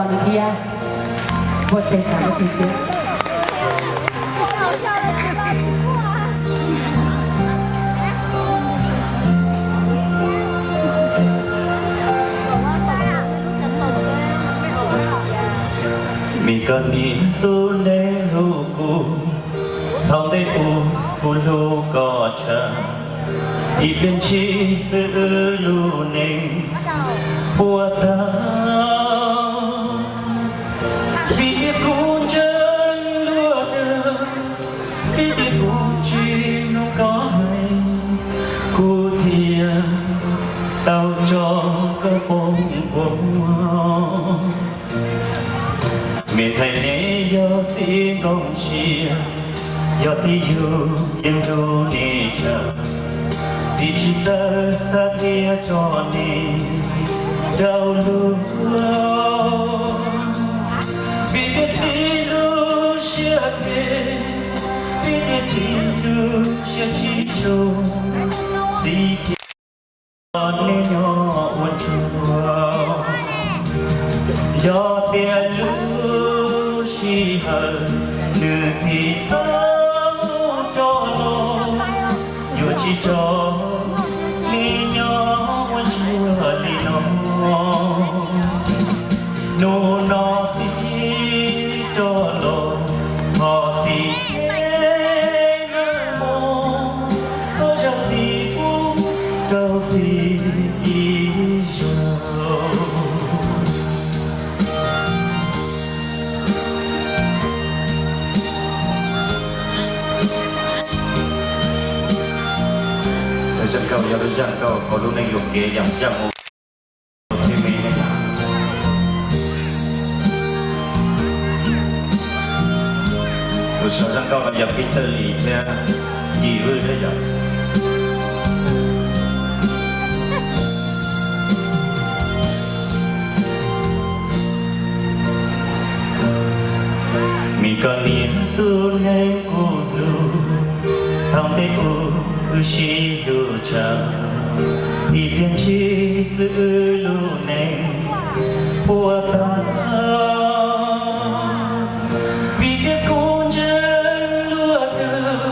Nws thiab, ua tes tas rau tus thiab. Mis koj niam tub neeg hlub kuv, thaum ntej ub kuv hlub koj tshaj, ib pliag ntshis xwb wb lub neej puas tag. Vim tias kuv ntseeg luag dag, vim tias kuv tsis mloog koj hais, kuv thiaj tau tso koj poob kua muag. Me ntxhais neb yog txiv nplooj siab, yog txiv yug yeej hlub neb tshaj, txiv tsis txawj xav thiab tso neb rau luag. Vim tias txiv lub siab phem, vim tias txiv lub siab tsis zoo, txiv thiaj neb nyob ua ntsuag. Yog tias lub sij hawm nws tiv tau rov los, yuav tsis tso neb nyob ua ntsuag li no. Hnub no txiv rov los, thov txiv tes nag hmo, thov zam txiv pub rau txiv ib zaug. Zaj nkauj yog lub zaj nkauj hauv lub neej yuam kev yam zaj mus thiab me. Tus sau zaj nkauj no yog Pib Tawj Lis thiab Ci Vwj thiab yom. Mis koj niam tub neeg kuv hlub, thaum ntej ub wb sib hlub tshaj, ib pliag ntshis xwb wb lub neej puas tag. Vim tias kuv ntseeg luag dag,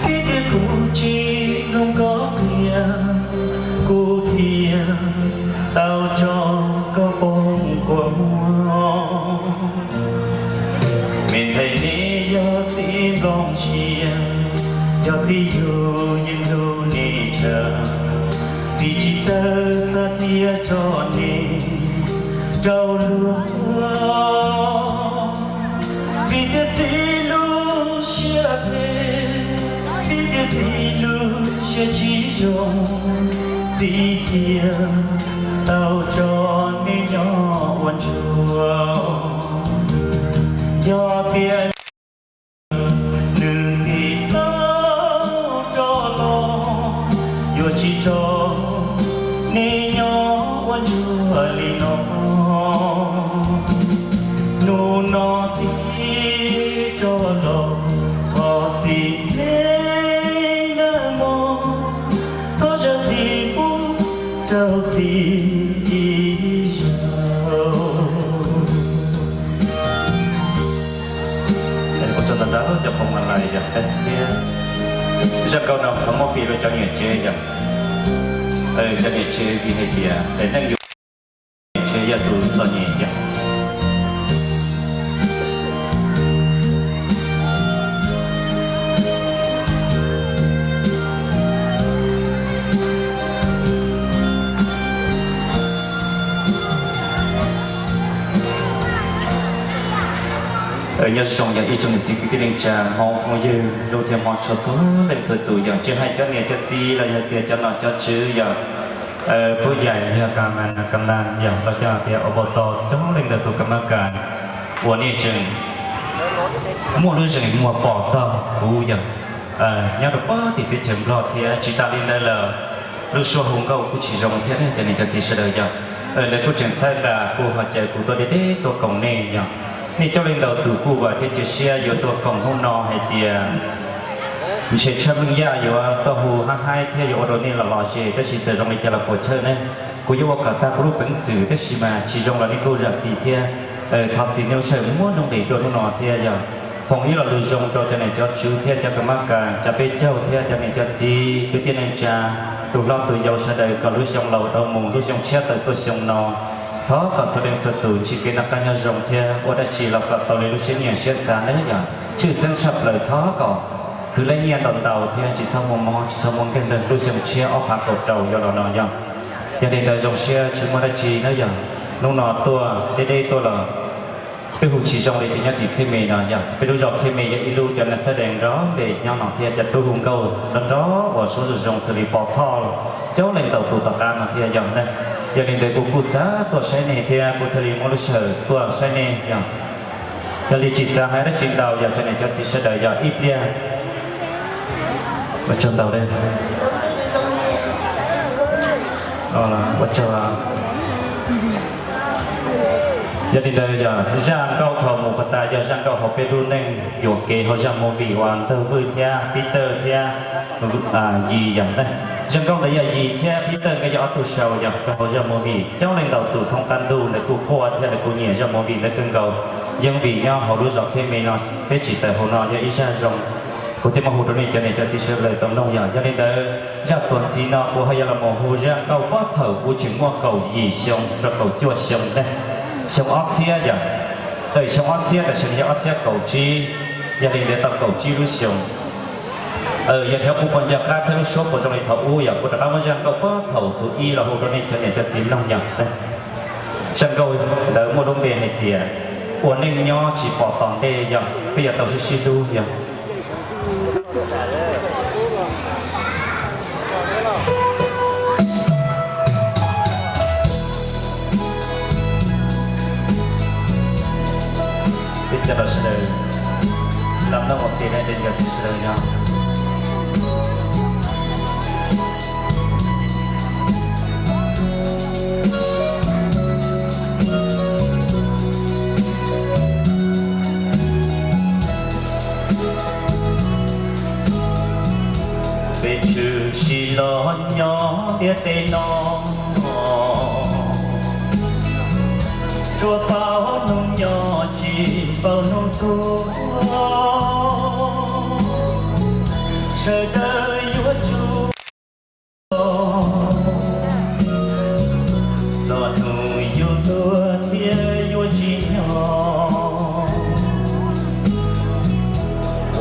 vim tias kuv tsis mloog koj qhia, kuv thiaj tau tso koj poob kua muag. Me ntxhais neb yog txiv nplooj siab, yog txiv yug yeej hlub neb tshaj, txiv tsis txawj xav thiab tso neb rau luag. Vim tias txiv lub siab phem, vim tias txiv lub siab tsis zoo, txiv thiaj tau tso neb nyob ua ntsuag. Yog tias nws tiv tau rov los, yuav tsis tso neb nyob ua ntsuag li no. Hnub no txiv rov los, thov txiv tes nag hmo, thov zam txiv pub rau txiv ib zaug. Ua tsaug ntau ntau cov phoo online yog peb thiab. Zaj nkauj no thov muab piv rau cov niam tsev yog, cov niam tsev vim hais tias tes neej yus niam tsev yog tus txom nyem yog. Nyob zoo yog ib tsoom niam txiv kwv tij neej tsa Hmoob phooj ywg hlub thiab hmov tshua txhua leej txhua tus yog tsis hais cov niam cov txiv los yog tias cov nom cov tswv yog, pub yais yog ka ma ka na yog los cov tias ob pau to coob leej ntawm tus ka ma ka uas nej tseem muaj lub zeem muag pom txog kuv yog nyob rau pab tim teb chaws Nplog thiab tsis tas li ntawd lawm. Lub suab hu nkauj kuj tsis zoo thiab cov niam cov txiv sawv daws yog lawv kuj tseem txhawb nqa kuj ho caw kuv tuaj deb deb tuaj koom nej yog. Nej coob leej ntau tus kuj vam thiab cia siab yuav tuaj koom hnub no hais tias ntshe Tshaj Meej Yaj yuav tuaj hu hab haib thiab yuav ua rau nej los lom zem tab sis txawm zoo li cas los puas chawj ne. Kuv yuav ua kom tag kuv lub peev xwm tab sis mas tsis zoo los nej kuj zam txim thiab. Thov txim nej lub sij hawm muab nroo nqis rau hnub no thiab yog foom ib lo lus zoo rau cov niam cov txiv thiab cov kws mab kas cov peb caug thiab cov niam cov txiv kwv tij neej tsa tus hlob tus yau sawv daws kom lub xyoo laus dhau mus lub xyoo tshiab tawm tuaj xyoo no. Thov kom txhua leej txhua tus ntsib kev noj qab nyob zoo thiab ua dab tsi los kom tau li lub siab nyiam siab xav nawb yog tshwj xeeb tshaj plaws thov kom khwv lab nyiaj ntau ntau thiab tsis txhob muaj mob tsis txhob muaj nkeeg ntawm lub xyoo tshiab ob phav kaum rau yog los no yog. Yog li ntawd zoo siab tsis muaj dab tsi nawb yog hnub no tuaj deb deb tuaj los twb hu tsis zoo li cov nyob tim Khej Mes no yog peb lub zos Khej Mes yog ib lub cov neeg xab dees nrov npe nyob no thiab cov tub hu nkauj nrov nrov uas suab zoo zoo xws li Pov Thoj coob leej ntau tus tom qab no thiab yog na. Yog li ntawd kuv kuj xav tuaj saib nej thiab kuv thiaj li muab lub sij hawm tuaj saib nej yog. Yog li tsis xav hais dab tsi ntau yog cov niam cov txiv sawv daws yog ib pliag ua tsaug ntau ua tsaug. Yog li ntawd yog zaj nkauj thaum mus pas tas yog zaj nkauj hauv peb lub neej yuam kev hauv zaj movie uas Ntxawg Vwj thiab Pib Tawj thiab Yis yog ntag. Zaj nkauj ntawd yog Yis thiab Pib Tawj nkawd yog ob tug sau yog rau hauv zaj movie coob leej ntau tus thoob qab ntuj lawv kuj quaj thiab lawv kuj nyiam zaj movie ntawd kawg nkaus. Yeej vim nyob hauv lub zos Khej Mes no peb tsis tawm hauv no yog ib zaj zoo kuv thiaj muab hu rau nej cov niam cov txiv sawv daws tau mloog yog. Yog li ntawd zaj txuas ntxiv no kuv ho yuav los mus hu zaj nkauj puag thaum kuv tseem muaj kaum yim xyoo rau kaum cuaj xyoo ne, xyoo ob txhiab yog, xyoo ob txhiab tam sim no yog ob txhiab kaum tsib, yog li ntawd tau kaum tsib lub xyoo. Yog thiab kuv puas nco qab thiab lub suab puas zoo li thaum ub yog kuv rov qab muab zaj nkauj puag thaum xu ib los hu rau nej cov niam cov txiv mloog yog. Zaj nkauj ntawd muaj lub npe hais tias ua neej nyob tsis pom tom ntej yog peb yuav tau sib sib hlub yog. Peb cov los sawv daws, tau noj ua ke na, cov sawv daws yog. Peb tshwm sim los nyob ntiaj teb no, tsuas paub hnub nyob tsis paub hnub tuag. Sawv daws yuav tsum los hnub yuav tuag thiab yuav tsis nyob.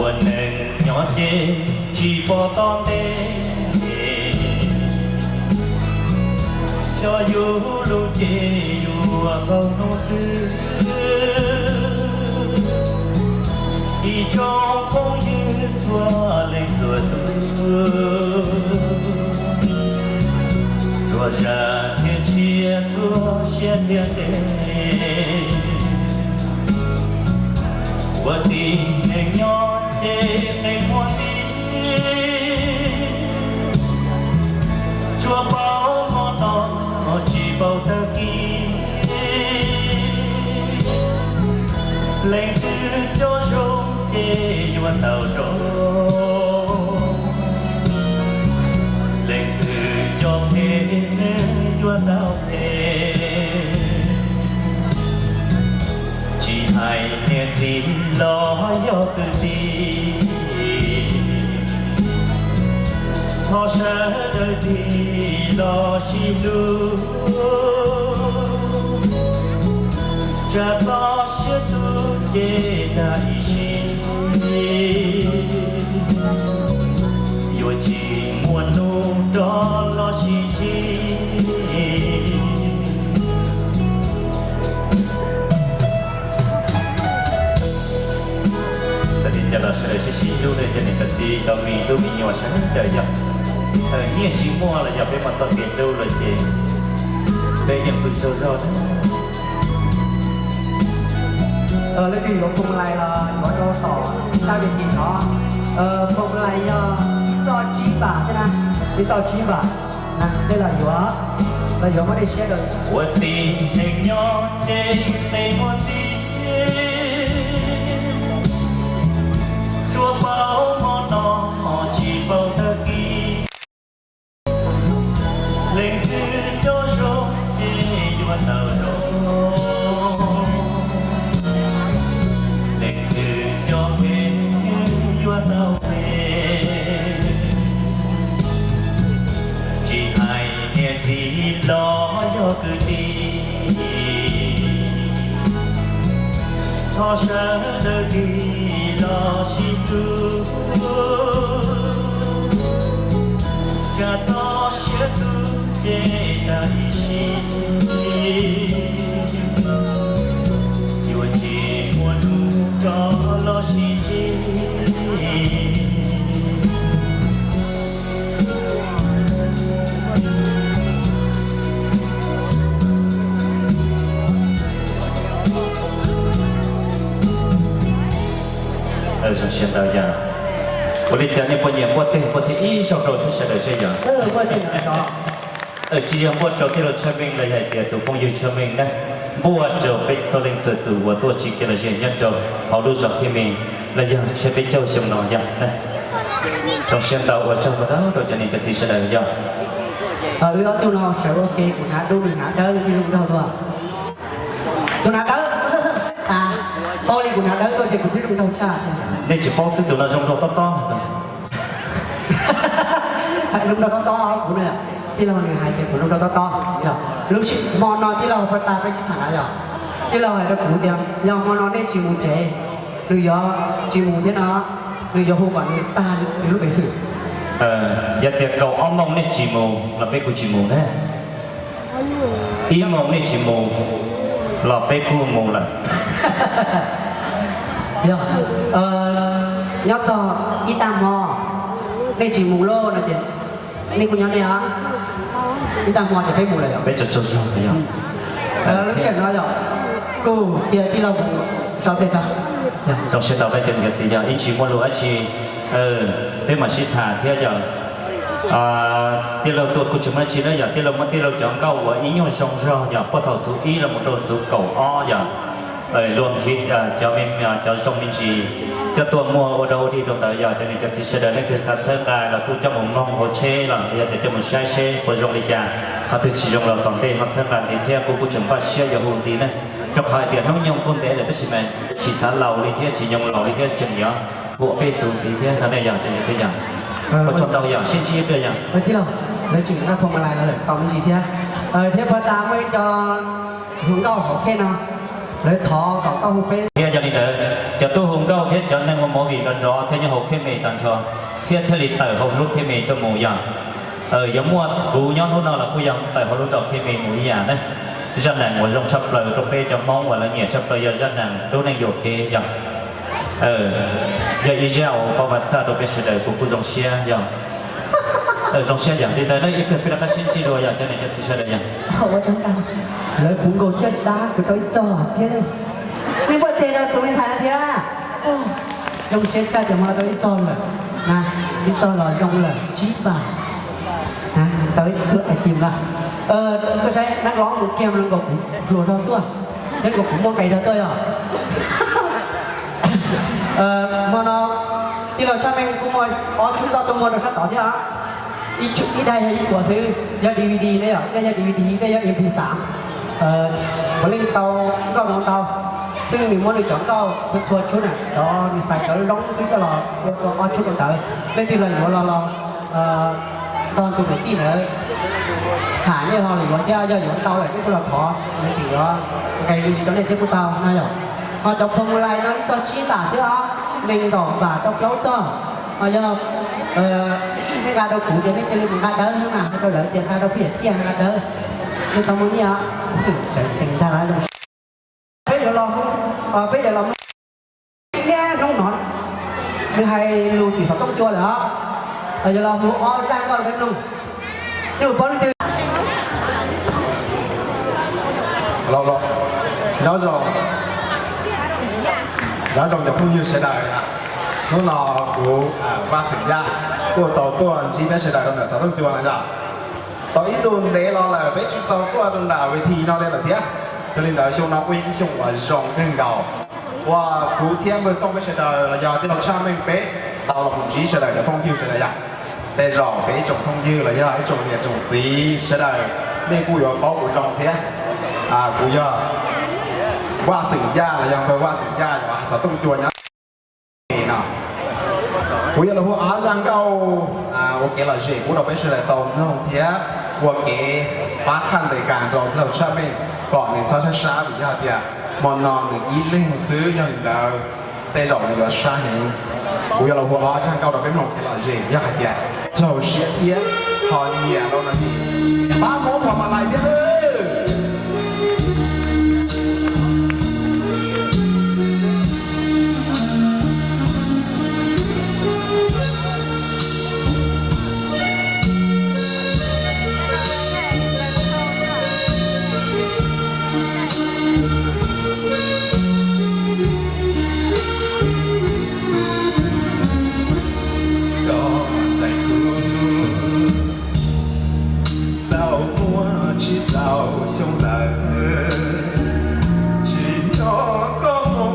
Ua neej nyob ces tsis pom tom ntej, xyov yus lub cev yuav qaug hnub twg. Ib tsoom phooj ywg txhua leej txhua tus, txhua zaj thiab tshiab txhua siab thiab ntev. Ua tib neeg nyob ces qee muaj tib, tsuas paub hmo no tsis paub tag kis. Leej twg coj zoo ces yuav tau zoo, leej twg coj phem yuav tau phem. Tsis hais niam txiv los yog kwv tij, thov sawv daws tig los sib hlub, tsam txoj sia tu ces tag ib sim, yuav tsis muaj hnub rov los sib ntsib. Tag kis cas los sawv daws sib sib hlub ne, cov niam cov txiv cov me tub me nyuam sawv daws yog, nyiaj tsis muaj los yog peb muaj txoj kev hlub lawm ces peb yeej pw tsaug zog. Leej twg yuav phoo lais los yuav rau tom sab ves tis no. Phoo lais yog ib toj tsib npam xwb na, ib toj tsib npam na, tej los yuav, los yuav muab dej siab rau. Ua tib neeg nyob ces qee muaj tib, tsuas paub hmo no tsis paub tag kis. Leej twg coj zoo Ua tau zoo, leej twg coj peb yuav tau peb. Tsis hais niam txiv los yog kwv tij, thov sawv daws tig los sib hlub, tsa toj siab hlub ces tag ib sim, yuav tsis muaj hnub rov los sib ntsib. Zoo siab ntau yog. Ua li cas nej puas nyiam npuaj teg npuaj teg ib zaug rau sawv daws seb yog? Tsis yog npuaj rau tij laug Tshaj Meej los yog hais tias tus phooj ywg Tshaj Meej na, npuaj rau peb txhua leej txhua tus uas tuaj tsim kev lom zem nyob rau hauv lub zos Khiab Mem los yog tshiab peb caug xyoo no yog na. Zoo siab ntau ua tsaug ntau rau cov niam cov txiv sawv daws yog. Wb ob tug no sawv ua ke kuv hnav dub nws hnav dawb nws thiaj zoo nraug dua. Tus hnav dawb, tas, paub li kuv hnav dawb tuaj ces kuv thiaj zoo nraug tshaj. Nej tsis paub xwb tus no zoo nraug tob tob. Hais zoo nraug tob tob kuv no, tij laug nws hais tias kuv zoo nraug tob tob. Lub sij hmo no tij laug pab tas peb sib tham na yog, tij laug hais rau kuv tias yog hmo no nej tsis mus tsev, nws yuav tsis mus thiab no, nws yuav hu kom nws tag nws lub pev xwm. Yog tias kaum ob moos nej tsis mus los peb kuj tsis mus na. Ib moos nej tsis mus los peb kuj mus lawm. Yog, nyob txog ib tag hmo nej tsis mus lawm no ces nej kuj nyob nej os. Ib tag hmo ces peb mus lawm yog. Peb tsaug tsaug zog yog. Lub sij hawm no yog kuj cia tij laug mus sau dej tso. Zoo siab tau peb cov niam cov txiv yog ib tsis muaj lus dab tsi, peb mam sib tham thiab yog. Tij laug tuaj kuj tsis muaj dab tsi na yog, tij laug muab tij laug cov nkauj uas ib nyuag zoo zog yog puag thaum xuv ib los mus rau xuv kaum ob yog. Luag cov, cov zoo me ntsis coj tuaj muag ua dog ua dig rau ntawd yog cov niam cov txiv sawv daws leej twg xav txhawb nqa los kuj coj mus mloog hauv tsheb los yog tias coj mus saib seb puas zoo li cas, qhov twg tsis zoo los tom ntej ho txhawb nqa ntxiv thiab kuv kuj tseem npaj siab yuav hu ntxiv ne. Rau qhov hais tias hnub nyoog kuj ntev lawm tab sis mas tsis xav laus li thiab tsis nyoog laus li thiab tseem yuav hu peb xuv ntxiv thiab no ne yog cov niam cov txiv yog. Ua tsaug ntau yog sib ntsib ib pliag yog. Tij laug, lawv tseem nqa phoo ma lais los lawm tos me ntsis thiab. Thiab puag ta muaj ib co hluas nkauj hauv khej no, lawv thov kom koj hu peb. Thiab yog li ntawd, cov tub hu nkauj thiab cov neeg ua movie nrov nrov thiab nyob hauv khej me tag nrho, thiab thiaj li tawm hauv lub khej me tuaj mus yog. Yuav muaj kuv nyob hnub no los kuj yog tawm hauv lub zos khej me mus ib yam na. Zaj neeg uas zoo tshaj plaws rau peb cov Hmoob uas lawv nyiam tshaj plaws yog zaj neeg Dub Neeg Yuam Kev yog. Yog ib zaj uas pab vas xaj rau peb sawv daws kuv kuj zoo siab yog. Zoo siab yog li ntawd ib pliag peb rov qab sib ntsib dua yog cov niam cov txiv sawv daws yog. Ua tsaug ntau, lawv puv nkaus caj dab kuv tau ib txoj thiab. Nej npuaj teg rau tus me ntxhais no thiab. Zoo siab tshaj ces hmo no tau ib txoj lawm na, ib txoj los zoo lawm tsib pas. Tau ib tug item na. Koj saib nab los mus kiag zoo nkaus kuv hluas rog tuaj, thiab nkaus kuv muaj nqis rog tuaj yog. Hmo no tij laug Tshaj Meej kuj muaj ob txhiab nkauj tuaj muag rau sab tod thiab. Ib daim yog ib puas xwb, yog D V D ne yom, nej yog D V D, nej yog M P xav. Puav leej tau nkauj no ntau, xwb nws muab nws cov nkauj txhua txhua tshub na, cov nws xaiv cov zoo xwb coj los ua ob txhiab rau ntawd. Leej twg los yuav los los nrog tus kwv tij ntawd tham, nej ho los yuav thiab, yog yuav ntau lawm nej kuj los thov, nws tseem yuav nqes li rau nej thiab kuj tau na yom. Ho cov phoo lais no ib txoj tsib npam thiab os, nees nkaum npam rau plaub txoj. Ho yog nej nqa rau kuv ces nej cia li mus nqa dawb xwb mas, rau lawv tias nqa rau peb yam tiaj nqa dawb. Nej tau muaj nyiaj os. Peb yuav los, peb yuav los niaj hnub no, nws hais lus tim xov tooj cua lawm os. Yuav los hu ob zaj nkauj rau peb mloog. Nej paub leej twg? Los los, nyob zoo, nyob zoo cov phooj ywg sawv daws. Hnub no kuv Vaj Xeem Yaj kuj tau tuaj ntsib peb sawv daws rau ntawm xov tooj cua no yog. Tau ib tug ntev los lawm peb tsis tau tuaj rau nram ves thi no li lawm thiab. Yog li ntawd xyoo no kuj yog ib xyoo uas zoo kawg nkaus uas kuv thiab npawg Tooj peb sawv daws los yog tij laug Tshaj Meej peb tau los mus ntsib sawv daws cov phooj ywg sawv daws yog. Tej zaum peb ib tsoom phooj ywg los yog ib tsoom niam tsoom txiv sawv daws nej kuj yuav paub kuv zoo thiab. Kuv yog Vaj Xeem Yaj los yog npawg Vaj Xeem Yaj, yog hais xov tooj cua nyob no. Kuv yuav los hu ob zaj nkauj ua kev lom zem pub rau peb sawv daws tau mloog thiab ua kev pab qhaj ntes kas rau dlawg tshaj meej kom nws txhob sab sab, vim yog hais tias hmo no nws ib leeg xwb. Yog li ntawd, tej zaum nws yuav sab heev. Kuv yuav los hu ob zaj nkauj rau peb mloog kev lom zem, yog hais tias raug siab thiab ho nyiam rau no ces pab muab phom mas lais thiab lawm. Koj txais kuv tau muaj tsib caug xyoo lawm, tsim nyog koj moo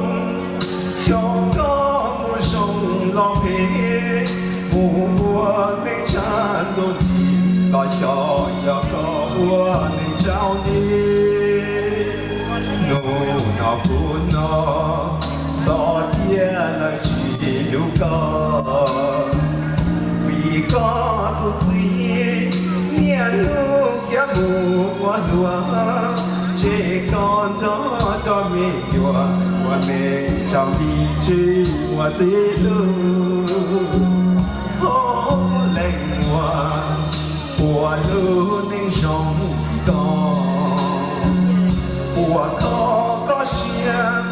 xyov koj mus zoo los phem, mus ua neej tshaj ntuj ntxim los xyov yog koj ua neej tsaus nti. Hnub no kuv no xav tias lawv tsis hlub koj, vim koj tus txiv niaj hnub khiav mus ua hluas, tseg koj nrog cov me nyuam ua neej tsaus nti tsis muaj txiv hlub. Ho leej muaj ua lub neej zoo koj, ua koj koj siab,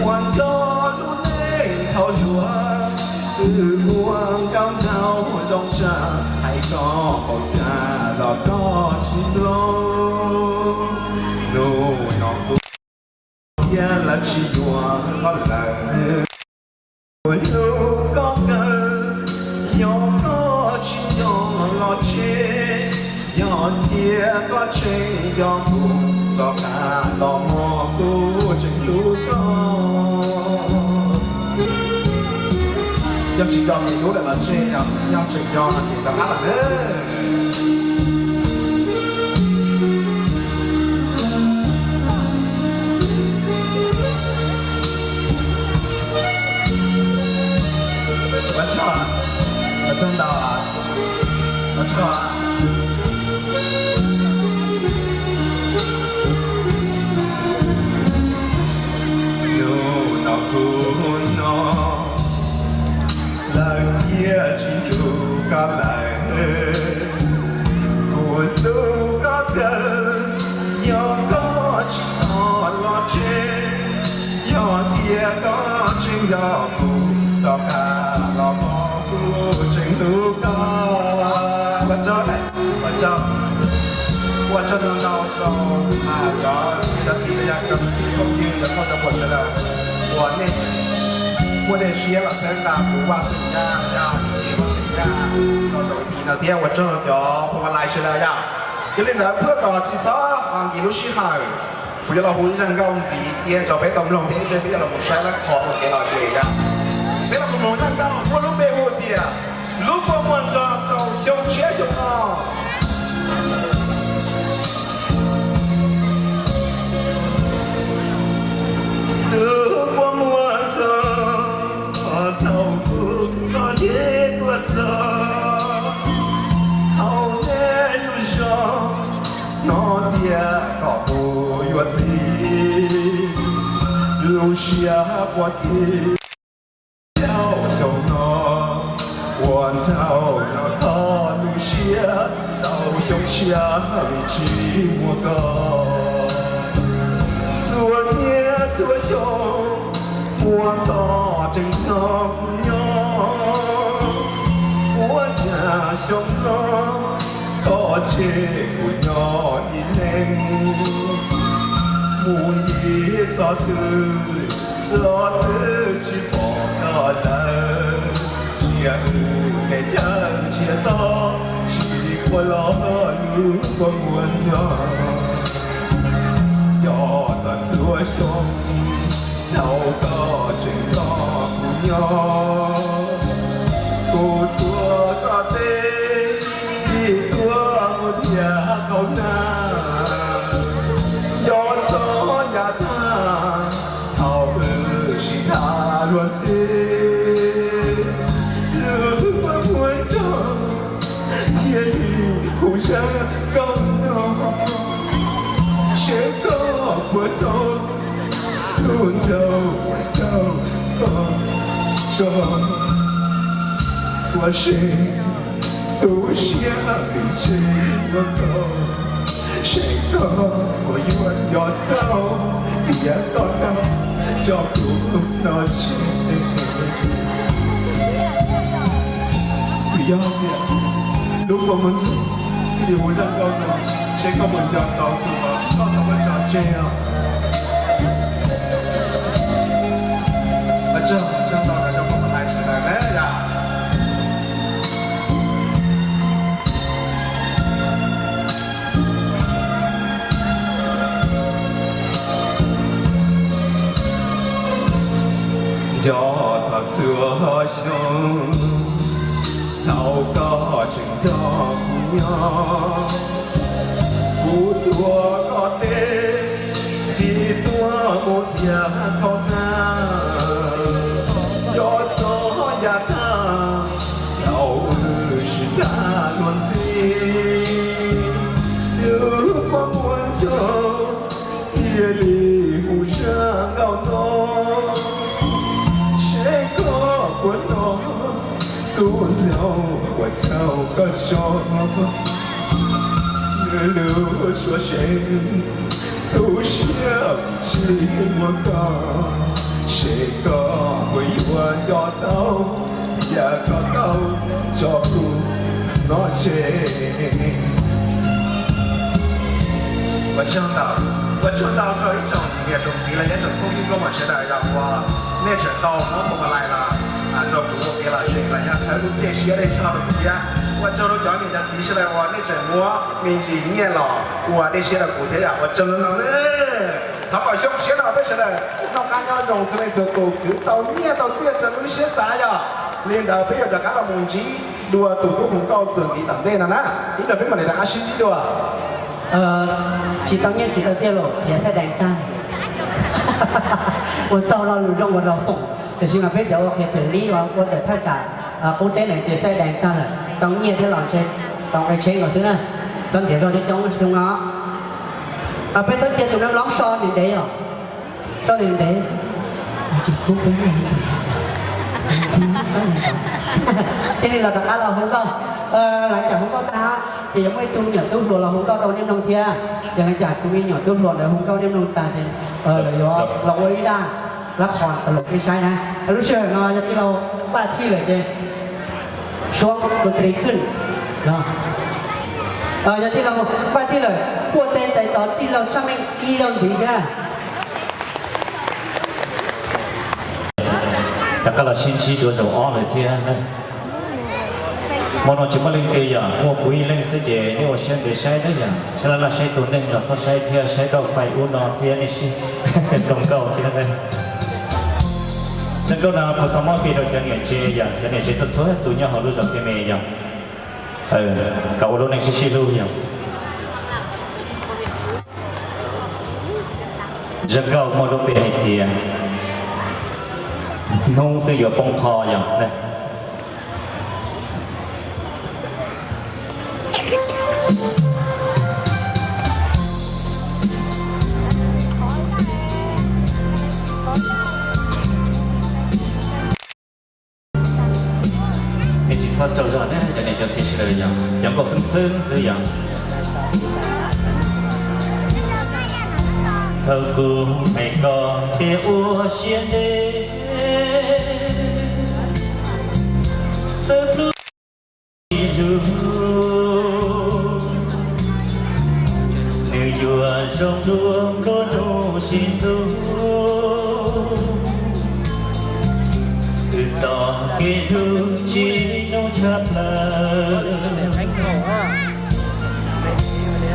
ua koj lub neej thaum hluas, twb ua nkauj nraug zoo tshaj, hais koj qaum cas los koj tsis mloog. Hnub no kuv thiab lawv tsis yuav koj lawm. Kuv hlub koj kawg, yog koj tsis nco los tseg, yog tias koj tseem nco kuv, rov qab los mog, kuv tseem hlub koj. Yog tsis nco ces hlub lawm los tseg, yog tseem nco no ces rov qab los nawb. Ua tsaug, ua tsaug ntau, ua tsaug. Hnub no kuv no lawv thiaj tsis hlub koj lawm. Kuv hlub koj kawg, yog koj tsis nco los tseg, yog tias koj tseem nco kuv, rov qab los mog, kuv tseem hlub koj. Ua tsaug, ua tsaug, ua tsaug ntau ntau rau cov niam cov txiv los yog cov kwv cov tij phooj ywg cov nkauj cov muam sawv daws uas nej muaj dej siab los txhawb nqa kuv Vaj Xeem Yaj, yog kuv Vaj Xeem Yaj los rau hnub no thiab ua tsaug cov phoo ma lais sawv daws yom. Yog li ntawd pab kom tsis txhob nkis lub sij hawm, kuv yuav los hu ib zaj nkauj ntxiv thiab rau peb tau mloog thiab peb yuav los mus saib lab qhov ua kev lom zem yom. Peb los mus mloog zaj nkauj muaj lub npe hu tias lub kua muag ntxog rau xyoo tshiab xyoo no. Lub kua muag ntxog thaum kuv koj neb tuaj txog, thaum nej lub zos hnov tias koj puas yuav txiv, lub siab puas txiv. Xyoo no ua nraug no txog lub siab, tau xyoo tshiab li tsis muaj koj. Txhua niaj txhua xyoo ua koj tseem nrog kuv nyob, ua cas xyoo no koj tseg kuv nyob ib leeg, mus ib txoj twg los twb tsis pom koj lawm. Tsiaj ub peb caug tsiaj tod, tsis quaj los lub kua muag ntxog. Nco txog txhua xyoo thaum koj tseem nrog kuv nyob, kuv tuav koj teb, ib tuav mus thiab tau na. Nco Thiaj li hu zaj nkauj no, seb koj puas hnov tus ntxhais tau koj tso, ua seb tu siab vim ntsej muag koj, seb koj puas yuav nco tau tias koj tau coj kuv no tsis. Vim yog tias lub kua muag ntxwg, hu zaj nkauj no, seb koj puas nco tau tus uas koj tau muab tso tseg os. Ua tsaug, tsaug ntau rau cov phooj ywg sawv daws na yom. Nco txog txhua xyoo thaum koj tseem nco kuv nyob, kuv tuav koj tes txij tuaj mus thiab thaum na, nco txog yav tag thaum wb sib tham luag ntxhi, lub kua muag ntxwg thiaj li hu zaj nkauj no, seb koj puas hnov tus ntxhais uas tau koj tso, nws lub suab seb tu siab tsis muaj koj, seb koj puas yuav nco tau tias koj tau tso kuv no tseg. Ua tsaug ntau, ua tsaug ntau rau ib tsoom niam tsoom txiv los yog tsoom phooj ywg nkauj muam sawv daws yog uas nej tseem tau muab phoo ma lais los rau kuv ua kev lom zem los yog thawb lub caij siab dej siab no rau kuv thiab. Ua tsaug rau cov niam cov txiv sawv daws uas nej tseem muab me ntsis nyiaj los ua dej siab rau kuv thiab yom. Ua tsaug ntau nawb. Thov kom zoo siab no peb sawv daws noj qab nyob zoo txhua leej txhua tus, kwv tau nyiaj tau txiaj raws lub siab xav yom. Li ntawd peb yuav rov qab los mus ntsib dua tus tub hu nkauj txuas ntxiv tom ntej no na. Ib ntsis peb mam li rov qab sib ntsib dua. Tsis tau nyiaj tsis tau txiaj los qhia xaib dees tag. Ua tsaug lo lus zoo ua rau foom, tiam sis mas peb cov ua qhia pem lib ua ntawm thawj tsam qub teb lawm ces xaib dees tag lawm, tau nyiaj thiab los ntshe tau nqe tsheb nkaus xwb na. Txhob ntiav zog coob coob xwb no. Peb txhob cia tus neeg loob so ntev ntev os. So ntev ntev. Tsis kub peb. Thiaj li los rov qab los hu nkauj. Lawv cov hu nkauj tag ces yuav muaj ib tug nyuam tub hluas los hu nkauj rau nej mloog thiab. Ces lawv cov tus me nyuam tub hluas ntawd hu nkauj nej mloog tag ces lawv yuav los ua ib zaj lab qhos tau los peb saib na. Lub sij hawm no yog tij laug Paj Thij lawm ces suab tus ris khwj. Yog tij laug Paj Thij lawm, kuaj teb tais tod tij laug Tshaj Meej ib zaug ntxiv thiab. Rov qab los sib ntsib dua zaum ob lawm thiab. Hmo no tsis muaj leej twg yom, muaj kuv ib leeg xwb ces nej ua siab ntev saib na yom, saib laj laj saib tus neeg los txhob saib thiab, saib rau fais ub no thiab nej sib zoo nkauj thiab. Zoo nkauj no kuv tau muab fij rau cov niam tsev yom, cov niam tsev txhua txhua tus nyob hauv lub zos Tij Me yom, kom ua lub neej sib sib hlub yom. Zoo nkauj muaj lub npe hais tias hnub twb yuav poob qho yom. Nej tsis txhob tsaug zog na cov niam cov txiv sawv daws yom, cov nkauj xwb xwb xwb yom. Thaum kuv hais koj tias ua siab ntev, txawm hlub hlub, nws yuav zoo dua nplua nuj sib ntxub. Twb tau kev hlub tsis hnub tshaj plaws,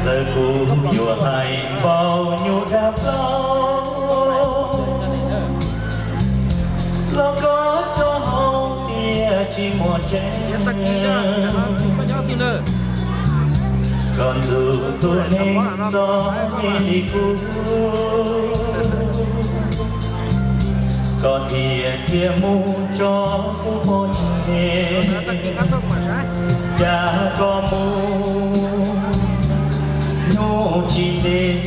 txawm kuv yuav hais npaum nyuj dab plaub los koj tso hauv tias tsis muaj tseeb. Koj ntuj tus neeg txom nyem li kuv, Koj thiaj thiaj mus tso kuv pov tseg, cas koj mus hnub tsis ntev,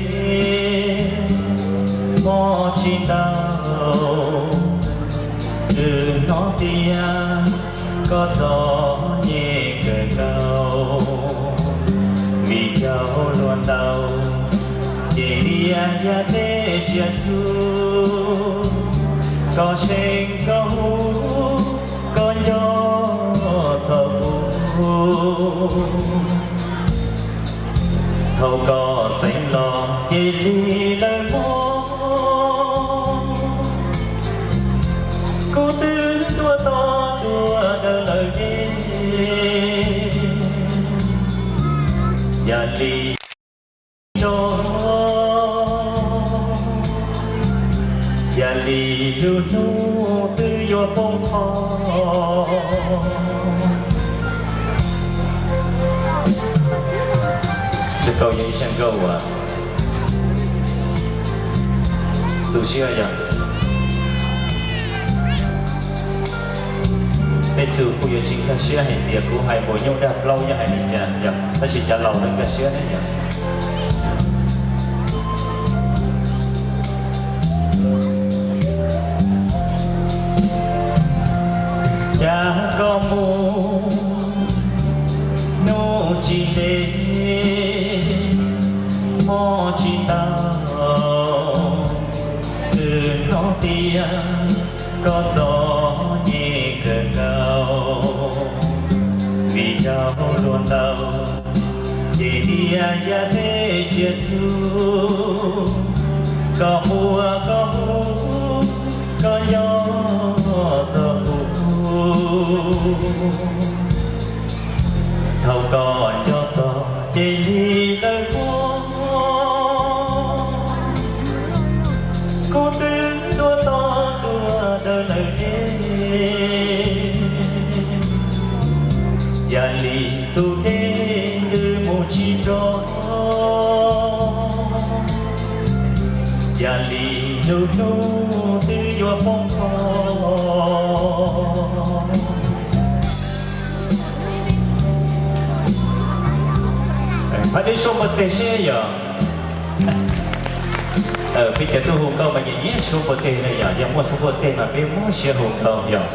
hmo tsis ntau, twb hnov tias koj txom nyem kawg nkaus. Vim caug luag ntau, ces tias yam teb tsiaj txhu, koj seev koj hu, koj nco txog kuv. Thaum koj xeev los ces li lawv muab, kuv twb tuaj tos tuaj daws lawm deb, yam li tso, yam li lub hnub twb yuav poob qho. Zaj nkauj yog ib zaj nkauj uas tu siab yog tej tug kuj yuav tsis nkag siab hais tias kuv hais npuas nyuj dag plaub yog hais li cas yog, tab sis cov laus lawv nkag siab ne yog. Cas koj mus hnub tsis ntev, hmo tsis ntau, twb hnov tias koj txom nyem kawg nkaus. Vim caug luag ntau, ces tias yam teb tsiaj txhu, koj muab koj hu, koj nco txog kuv. Thaum koj nco txog ces li lawv muab, kuv twb tuaj tos tuaj daws lawm deb, yam li tus dej twb mus tsis nrov, yam li lub hnub twb yuav poob qho. Hab dib suab npuaj teg seb yog, peb cov tub hu nkauj mas nyiam nyiam suab npuaj teg ne yog, yog muaj suab npuaj teg mas peb muab siab hu nkauj yog.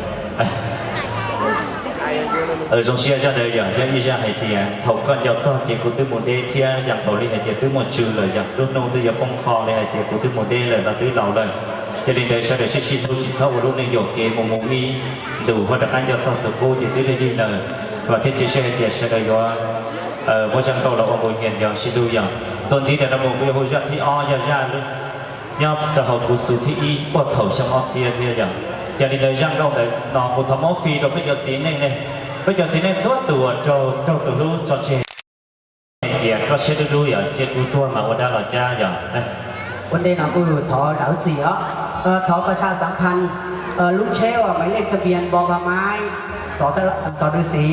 Zoo siab zaj ntawd yog, yog ib zaj hais tias thaum koj nco txog ces kuv twb mus deb thiab yam nkaus li hais tias twb muaj tswv lawm yog, lub hnub twb yuav poob qho li hais tias kuv twb mus deb lawm los twb laus lawm. Yog li ntawd sawv daws sib sib hlub tsis txhob ua lub neej yuam kev mus mus ib ntus, ho rov qab nco txog tus qub ces twb lig lig lawm. Vam thiab cia siab hais tias sawv daws yuav muab zaj nkauj los ua nkaus nyias yog sib hlub yog. Txuas ntxiv ntawm no mus kuv yuav hu zaj thib ob yog zaj nyob rau hauv kuv xu thib ib puag thaum xyoo ob txhiab thiab yog. Yog li ntawd zaj nkauj ntawm no kuv thov muab fij rau peb cov txiv neej ne, peb cov txiv neej txhua tus uas raug tus hlub tso tseg, hais tias koj siab dub dub yog cia kuv tuag mas ua dab los cab yog. Ua ntej no kuj thov zam lub txim os, thov ประชาสัมพันธ์ lub tsheb uas หมายเลขทะเบียน บ.ใบไม้ ส.ฤๅษี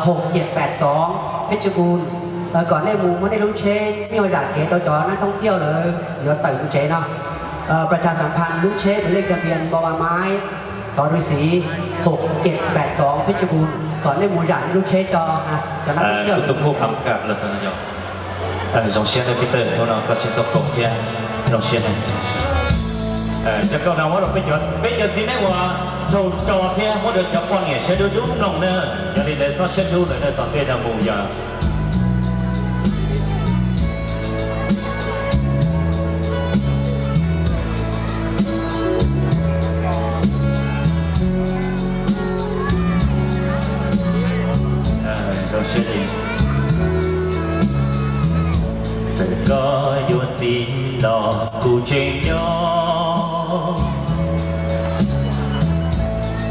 หกเจ็ดแปดสอง เพชรบูรณ์ kom nej mus muab nej lub tsheb, nej ho zam kev rau cov นักท่องเที่ยว lawv yuav tawm mus tsev no. ประชาสัมพันธ์ lub tsheb หมายเลขทะเบียน บ.ใบไม้ ส.ฤๅษี หกเจ็ดแปดสอง เพชรบูรณ์ kom nej mus zam nej lub tsheb cho cov นักท่องเที่ยว. Kuv tus phuj Kham Kam los txog no yog. Zoo siab nawb Peter, hnub no koj tseem tau koom thiab, zoo siab nawb. Cov nkauj no muab rau peb cov txiv neej uas raug tso thiab muab rau cov poj niam siab dub dub mloog na. Yog li ntawd txhob siab dub lawm na, tom ntej no mus yog Txawm koj yuav txiv los kuv tseem nco,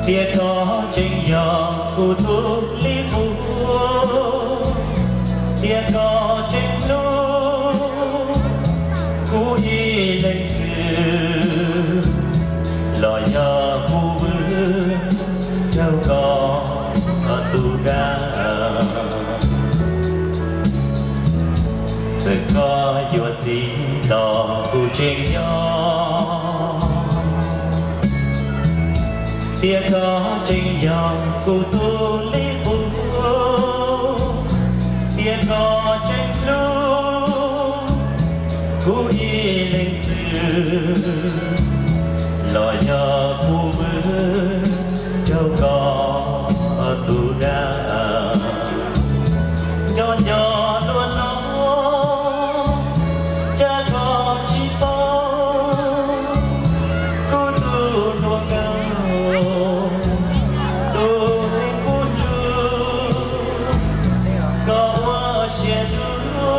tias koj tseem yog kuv tus li qub, tias koj tseem hlub kuv ib leeg xwb, los yog kuv vwm rau koj tus dab. Txawm koj yuav txiv los kuv tseem nco, Kuv tus li qub, tias koj tseem hlub kuv ib leeg xwb, los yog kuv vwm rau koj tus dag. Nco nco dua no, cas koj tsis paub kuv tus hluas nkauj, tus neeg kuv hlub. Koj ua siab dua,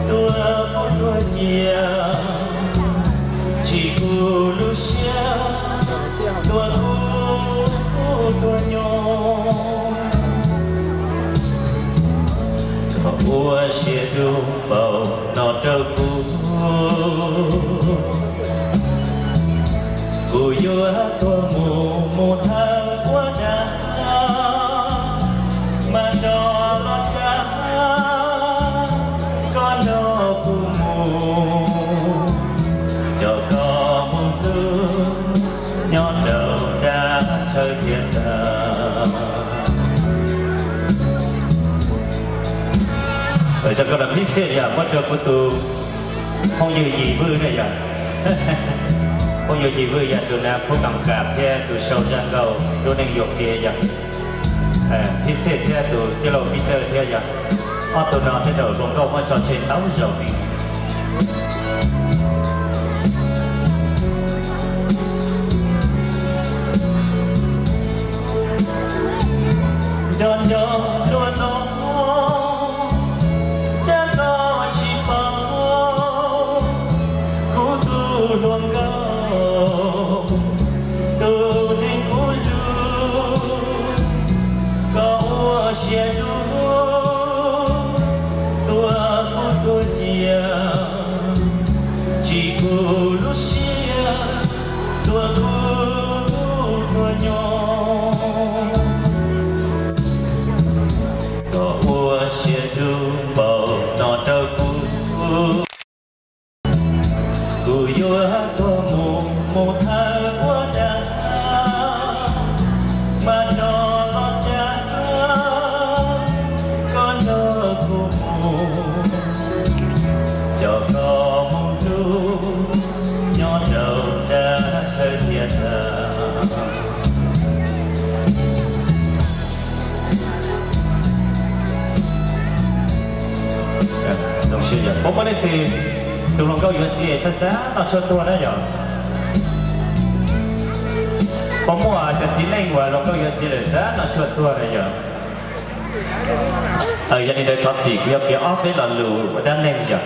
tua kuv tuag cia, tsim kuv lub siab, tua kuv tuag nyob. Koj ua siab dua npaum no rau kuv, kuv yuav tuag mus mus thawj ua dab, mas nco los cas koj nrog kuv mus, coj koj mus hlub nyob rau dab tsawv tiag tag. Cov koj los phib xej yog muab rau kuv tus phooj ywg Yim Vwj ne yog. Phooj ywg Yim Vwj yog tus nav phub kam kam thiab tus sau zaj nkauj lub neej yuam kev yog. Phib xej thiab tus tij laug Pib Tawj thiab yog. Ob tug no tej zaum hluas nkauj muab tso tseg tau zaum li. Nco nco dua no, cas koj tsis paub kuv tus hluas nkauj, tus neeg kuv hlub. Koj ua siab dua, tua kuv tuag cia, tsim kuv lub siab, tua kuv tuag nyob. Koj ua siab dua npaum no rau kuv, kuv yuav tuag mus mus thawj ua dab, mas nco los cas koj nrog kuv mus, coj koj mus hlub nyob rau dab tsawv tiag tag. Puas muaj leej twg tus hluas nkauj yuav txiv xav xav noj tshuaj tuag na yog? Puas muaj cov txiv neej uas hluas nkauj yuav txiv lawm xav noj tshuaj tuag na yog? Yog li ntawd thov txim kuv yuav piav ob peb lo lus ua dab neeg yog.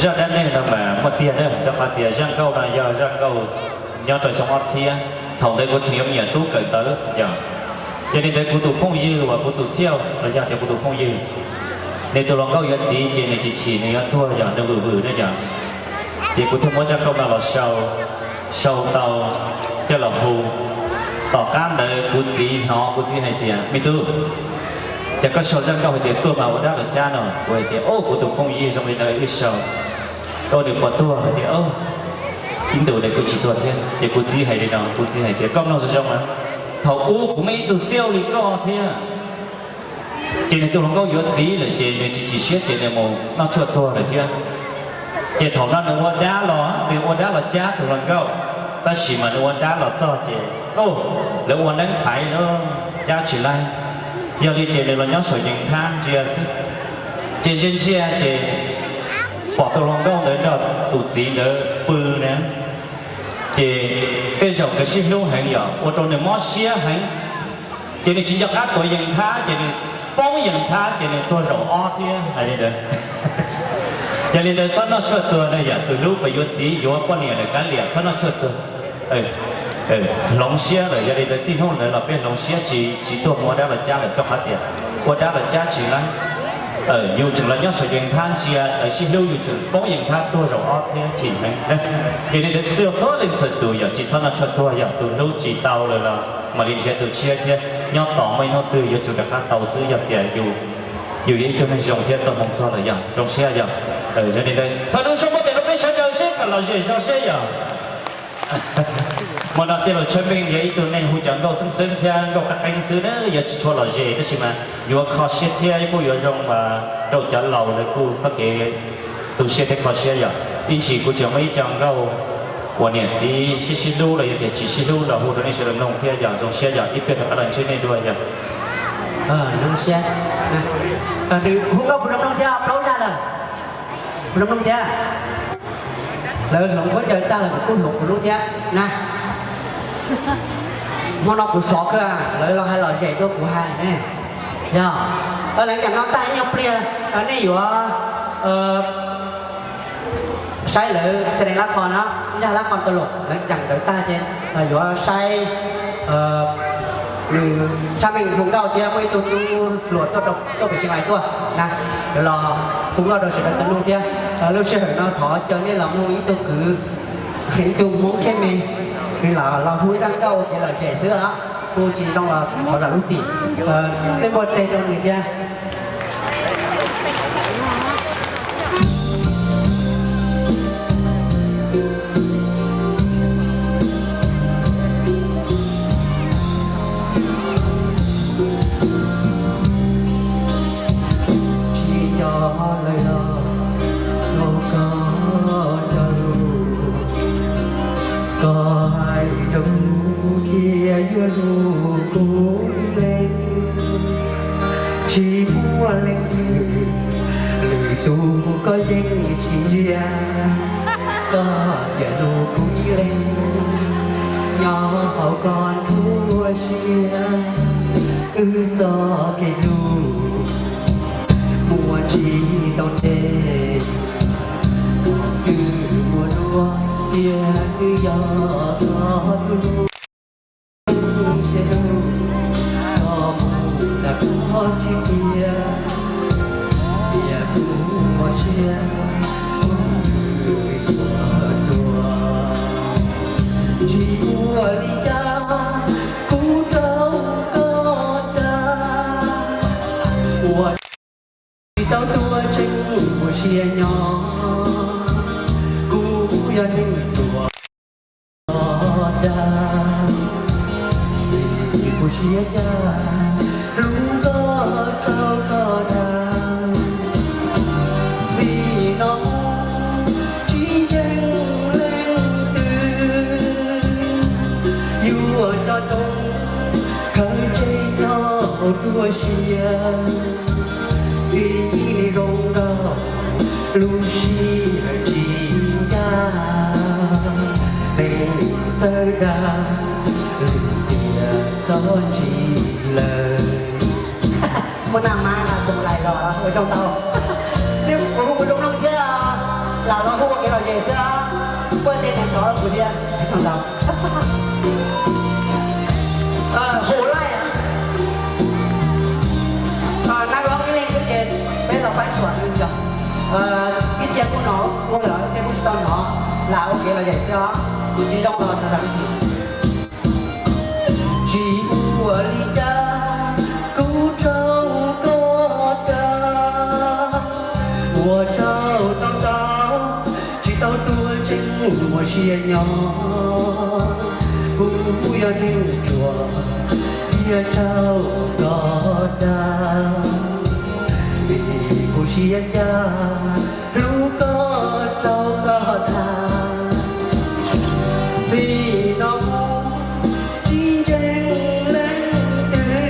Zaj dab neeg no mas muaj tiag na, rau qhov tias zaj nkauj no yog zaj nkauj nyob rau xyoo ob txhiab, thaum ntawd kuv tseem yog me nyuam tub kawm ntawv yog. Yog li ntawd kuv tus phooj ywg uas kuv tus xiauj los yog tias kuv tus phooj ywg, nws tus hluas nkauj yuav txiv ces nws tsis chim, nws yuav tuag yog nws vwm vwm na yog. Ces kuv thiaj muab zaj nkauj no los sau, sau tau coj los hu. Tom qab ntawd kuv txiv hnov, kuv txiv hais tias, me tub, cas koj sau zaj nkauj hais tias tuag mas ua dab los cab no? Kuv hais tias, o, kuv tus phooj ywg zoo li ntawd wb sau. O, nws puas tuag? Hais tias, o, ib ntus ntawd kuj tsis tuag thiab. Ces kuv txiv hais li no, kuv txiv hais tias, koj mloog zoo zoo na, thaum ub kuv muaj ib tug xiauj li koj thiab. Ces nws tus hluas nkauj yuav txiv lawm ces nws tsis chim siab ces nws mus noj tshuaj tuag lawm thiab. Ces thaum no nws ua dab los, nws ua dab los cab tus hluas nkauj, tab sis mas nws ua dab los txog ces, o, lawv ua neeb thaiv lawm, cab tsis laib. Yog li ces nws los nyob saum yees thab ntsia xwb. Ces ntsia ntsia ces pom tus hluas nkauj ntawd nrog tus txiv ntawd pw na. Ces tej zaum nkawd sib hlub heev yog ua rau nws mob siab heev. Ces nws tsis nco qab tuav yees thab ces nws poob yees thab ces nws tuag zaum ob thiab hais li ntawd. Yog li ntawd txhob noj tshuaj tuag na yom, tus hlub puas yuav txiv yuav poj niam lawm kav liam, txhob noj tshuaj tuag. Hloov siab lawm, yog li ntawd txij hnub ntawd los peb hloov siab tsis, tsis tuag mus ua dab los cab lawm rau qhov tias ua dab los cab tsis laib. Yus tseem los nyob saum yees thab ntsia lawv sib hlub, yus tseem poob yees thab tuag zaum ob thiab chim heev. Yog li ntawd txhua leej txhua tus yog tsis txhob noj tshuaj tuag, yog tus hlub tsis tau lawm los mam li nrhiav tus tshiab thiab, nyob tos muaj ib hnub twg yuav tsum rov qab tau xwb yog tias yus, yus yog ib tug neeg zoo thiab txoj hmoo txog lawm yog zoo siab yog. Yog li ntawd thov lub suab muab tes rau peb sawv daws seb kom lom zem zog seb yog. Hmo no tij laug Tshaj Meej yog ib tug neeg hu cov nkauj xeeb xeeb thiab nkauj qeeb qeeb xwb na, yog tsis tshua lom zem tab sis mas yuav kho siab thiab kuj yuav zoo rau cov laus lawv kuj txoj kev tu siab thiab kho siab yom. Ib ntsis kuv tseem muaj ib co nkauj uas niam txiv sib sib hlub los yog tias tsis sib hlub los hu rau nej sawv daws mloog thiab yom, zoo siab yom, ib pliag rov qab los ntsib nej dua yom. Zoo siab. Nws hu nkauj kuv zoo mloog thiab, plaub zaj lawm. Kuv zoo mloog thiab. Lawv hloov khaub ncaws tag los kuv kuj hloov kuv lub thiab na. Hmo no kuv sov kawg, lawv los hais lom zem dua kuv hais ne. Yog, lawv cam no tag ib nyuag pliag, nej yuav saib lawv tsev neeg lab qho na, nrag lab qho tau los lawv cam ntawd tag ces yuav saib nws Tshaj Meej hu nkauj thiab muaj ib tug tub hluas tuaj rau tuaj pem Tseem Lais tuaj na, yuav los hu nkauj rau sawv daws tau mloog thiab. Lub sij hawm no thov caw nej los mloog ib tug kwv, ib tug Hmoob thiab me, nws lam los hu ib zaj nkauj ces lom zem xwb os, hu tsis zoo los thov zam lub txim. Nej npuaj teg rau nws thiab. Tsis nco lawm los rau koj cov lus, koj hais rau kuv thiaj yuav hlub kuv ib leeg. Tsis muaj leej twg, lwm tus koj yeej tsis ntsia, koj thiaj hlub kuv ib leeg. Nyob hauv koj nruab siab, wb txoj kev hlub muaj tsis tau ntev, twb muaj duab tiag twb yog koj hlub. Siab ntuj, koj mus tag koj tsis tiag, tiam kuv kho siab, kuv yuav tuag. Tsis ua li cas, kuv rau koj dag, ua tsis tau tuag tseem muaj siab nyob, kuv yog neeg tuag dag, vim kuv siab cas hlub koj rau koj dag. Txij no mus tsis ntseeg leej twg, yuav coj zoo khaws tseg nyob hauv nruab siab. Vim zoo nraug lub siab tsis ncaj, neeg txawj dag, lwm tiam txhob ntshai lawm. Muaj naj mab na Txoos Lais los ua zoo tau. Neb kuv hu kuv zoo mloog thiab, lam los hu ua kev lom zem thiab, puaj tej neeg rov kuv thiab zoo tau. Hu laij, nab loob ib leeg xwb ces peb los pab tshuam nws yog. Ib txhia kuj hnov ua lawm, ib txhia kuj tsis tau hnov, lam ua kev lom zem thiab, tsis zoo los sawv daws ib tsis. Tsis ua li cas, kuv rau koj dag, ua tsaug ntau ntau, tsis tau tuag tseem muaj siab nyob. Kuv yog neeg ruam, thiaj rau koj dag, vim kuv siab ncaj, hlub koj rau koj dag. Txij no mus tsis ntseeg leej twg,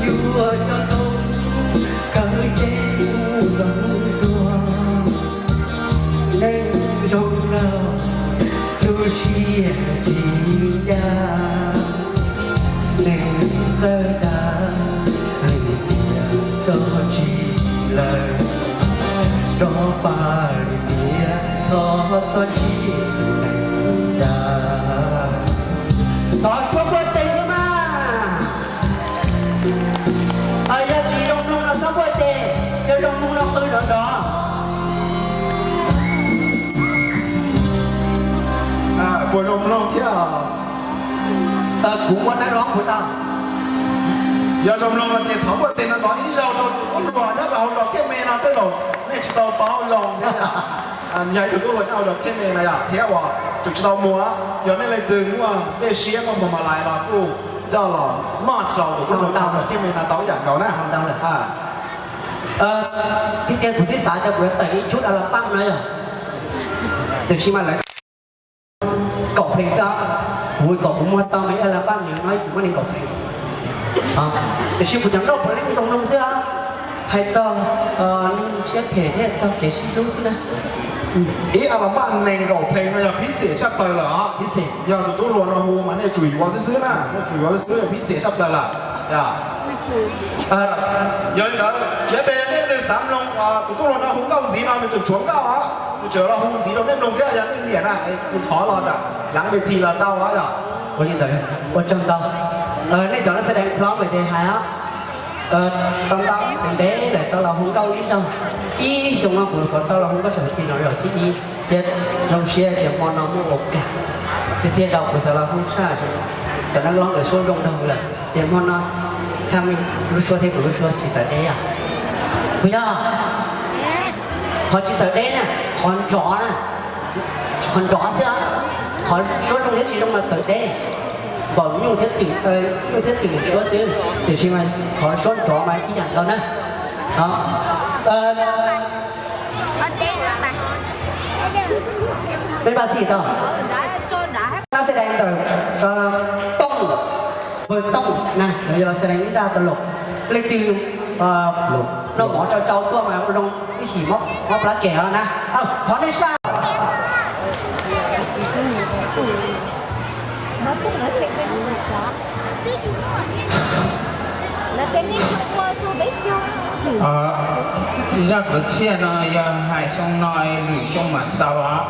yuav coj zoo khaws tseg kuv zoo dua. Neeg zoo nraug lub siab tsis ncaj, neeg txawj dag, lwm tiam txhob ntshai lawm, rov pab lwm tiam thov txhob ntshai tus neeg dag. Thov suab npuaj teg thiab mas. Yog tsis zoo mloog no txhob npuaj teg, yog zoo mloog no qw nrov nrov. Puas zoo mloog thiab? Kuv ua nab loob kuv tau. Yog zoo mloog no ces thov npuaj teg no tod ib zaug rau tus tub hluas nyob rau hauv zos Kiab Me no tej zaum nej tsis tau paub zoo thiab yom. Yog ib tug tub hluas nyob rau Khej Me no yog thiab uas tseem tsis tau muaj, yog nej leej twg muaj dej siab muaj muag mas lais los kuj coj los moj rau tus tub hluas nyob rau Khej Me no tau ib yam nkaus na. Tiag tiag kuv twb xav tias kuv yuav tawm ib chub a la paj no yog, tiam sis mas lawv kaum pheej xwb, kuv kom kuv muag tau me a la paj no kuv muab nees nkaum pheej. Tiam sis kuv cov nkauj puav leej zoo zoo xwb, hais txog neeg siab phem thiab txog kev sib hlub xwb na. Ib a la paj nees nkaum pheej no yog phib xiam tshaj plaws lawm os. Yog tus tub hluas no hu mas nej tsum yuav xwb xwb na, nej tsum yuav xwb xwb, phib xiam tshaj plaws lawm. Yog li ntawd, yog peb nej leej twg xav mloog tus tub hluas no hu nkauj ntxiv no nws tseem tshuav nkauj os, nws tseem los hu ntxiv rau nej mloog thiab, yog nej nyiam na kuv thov los lawm, lav me thi los tau os yog. Ua li ntawd, ua tsaug ntau. Nej cov neeg xa dai plhob mas ces hais os, tau ntau ntev lawm tau los hu nkauj ib zaug, ib xyoo no kuv puas tau los hu nkauj saum thi no zaum thib ib thiab zoo siab tias hmo no muaj ua kam, tiag tiag rau kuv xav los hu tshaj cov neeg hlob nkawd suab zoo nraug lawm ces hmo no tshaj me lub suab thiab kuv lub suab tsis txawm deb os. Puas yog? Qhov tsis txawm deb na, qhov nrov na, qhov nrov xwb, qhov suab zoo thiab tsis zoo mas txawm deb. Npaum nyuj thiab twm, nyuj thiab twm suab xwb, tiam sis mas qhov suab nrov mas ib yam nkaus na. Peb npaj txhij tau. Npaj xe đèn ntawm Tooj, pawg Tooj na, yog xe đèn ib nraj tau los. Leej twg noj mov tsau tsau tuaj mas ua zoo ib sim mob plab kem os na. Thov nej saj. Zaj kwv txhiaj no yog hais xyoo no lwm xyoo mam xaus os.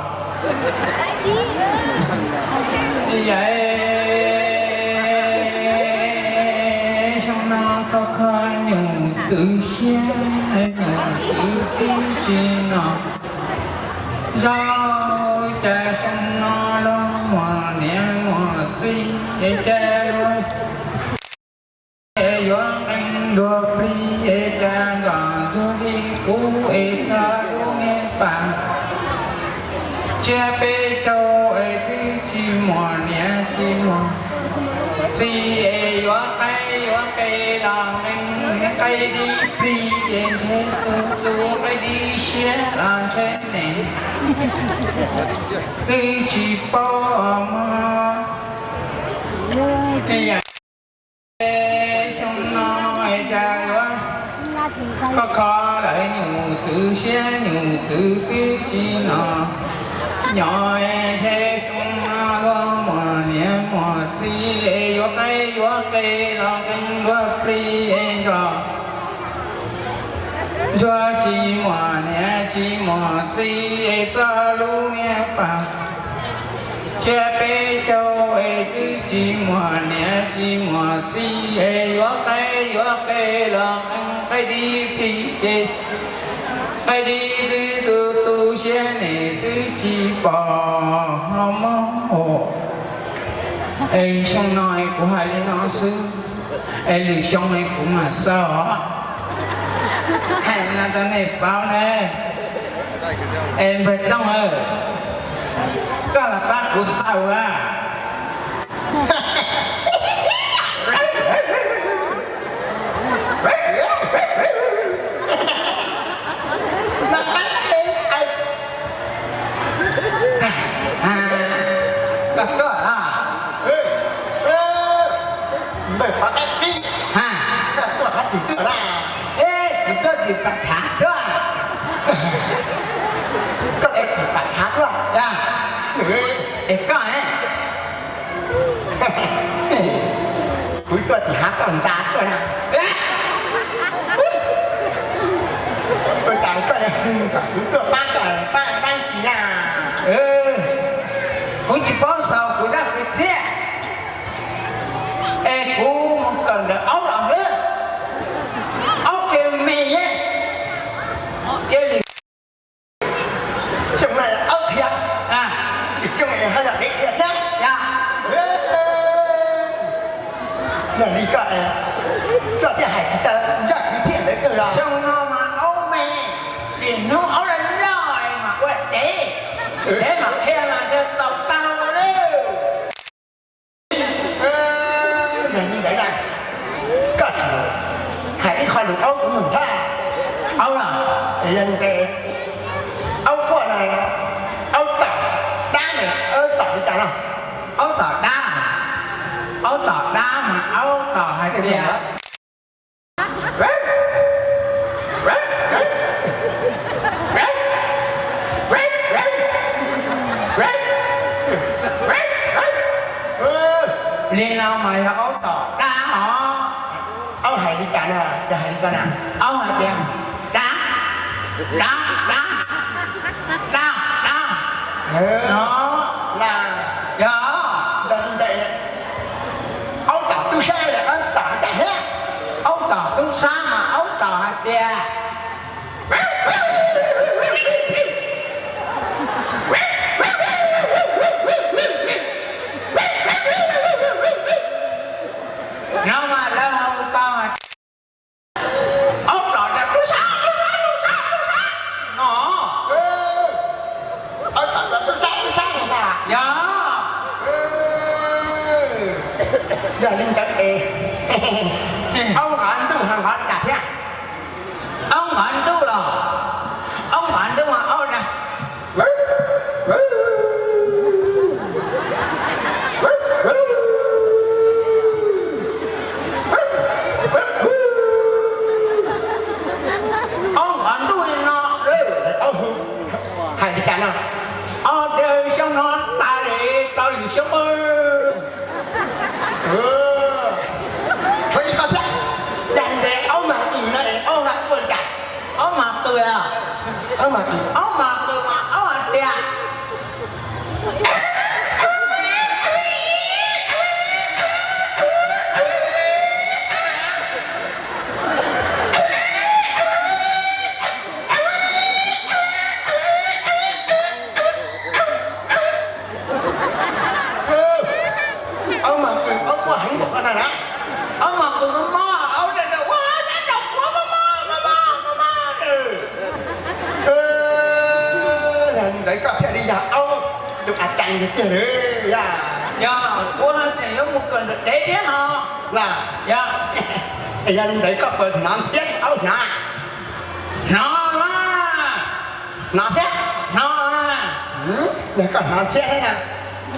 Xyoo no kho kho nyuj twm siab, nyuj twm twb tsis no. Zoo cas xyoo no los muaj niam muaj txiv es cas luag es yuav qee luag plig es cas nkawd ntxuag li kuv es txog lub niag pas. Tsiab peb caug es twb tsis muaj niam tsis muaj txiv es yuav qaib yuav qe los qee dib plig es ntshe tus tus qaib dib siab los ntshe ne twb tsis paub mog. Xyoo no cas yuav kho kho lawm nyuj twm siab nyuj twm twb tsis no. Nyob es ntshe xyoo no luag muaj niam muaj txiv es yuav qaib yuav qe los qee luag plig es nrog ntsuag tsis muaj niam tsis muaj txiv es txog lub niag pas. Tsiab peb caug es twb tsis muaj niam tsis muaj txiv es yuav qaib yuav qe los qee qaib dib plig es qaib dib twb tu tu siab ne twb tsis pom mog. Es xyoo no es kuv hais li no xwb, es lwm xyoo es kuv mam xaus os. Hais no rau nej paub ne. Es npawg Tooj, koj los pab kuv xaus a. Koj tuaj los? Npawg Pov Qaib Pib, koj tuaj qhov twg tuaj na? Kuv tuaj tim Pam Tshav tuaj. Koj tuaj tim Pam Tshav tuaj? Es koj? Kuv tuaj tim hav toj ntxa tuaj na. Ua cas koj kom kuv tuaj pab koj pab dab tsi na? Kuv tsis paub xaus kuv zaj kwv txhiaj, es kuv mus kawm ntawm aub los xwb. Aub kev me, kev li xyoo no aub thiab, tim xyoo haj yam dev thiab. Yog li koj, koj thiaj hais tsis tau zaj kwv txhiaj ntawd kawg los? Xyoo no mas aub me, tim hnub aub loj loj mas ua dev. Peb mam qhia mas nws txaus tau lawm. Yog li ntawd na, koj tsis hais ib qho lus aub kuv mus thab. Aub los, yog li ntawd, aub quaj na, aub tom dab na, aub tom li cas no? Aub tom dab, aub tom dab mas aub tom hais tias, li no mas yog aub tom dab os. Aub hais li cas no, yog hais li cas na? Aub hais tias, dab, dab, dab, dab, dab. No, na, yog, yog li ntawd, aub tom tub sab, aub tom li cas thiab? Aub tom tub sab mas aub tom hais tias, no mas lawv hu tau, aub tom tias tub sab, tub sab, tub sab, tub sab no. Aub tom tias tub sab, tub sab no na. Yog. Yog li ntawd es aub nqov ntuj ho nqov li cas thiab? Aub nqov ntuj los, aub nqov ntuj mas aub na, aub nqov ntuj no, aub hais li cas no? Ob, xyoo no tas li, rau lwm xyoo. Tshuav ib qho thiab, yog li ntawd aub mas qws no es aub hais ua li cas? Aub mas qws, aub mas qws, aub mas qws mas aub hais tias, aub mas qws, aub quaj heev npaum no na. Aub mas qws mob mob, aub ua rau kuv mob mob mob mob mob mob. Yog li ntawd koj thiaj li yog aub tus a tsees tiag tiag lawm. Yog, yog, ua no ces yuav mus kawm ntawm dev thiab no. Los, yog, es yog li ntawd koj puas hnov ntxhiab li aub hnov? Hnov, hnov thiab, hnov. Yog koj hnov ntxhiab thiab na,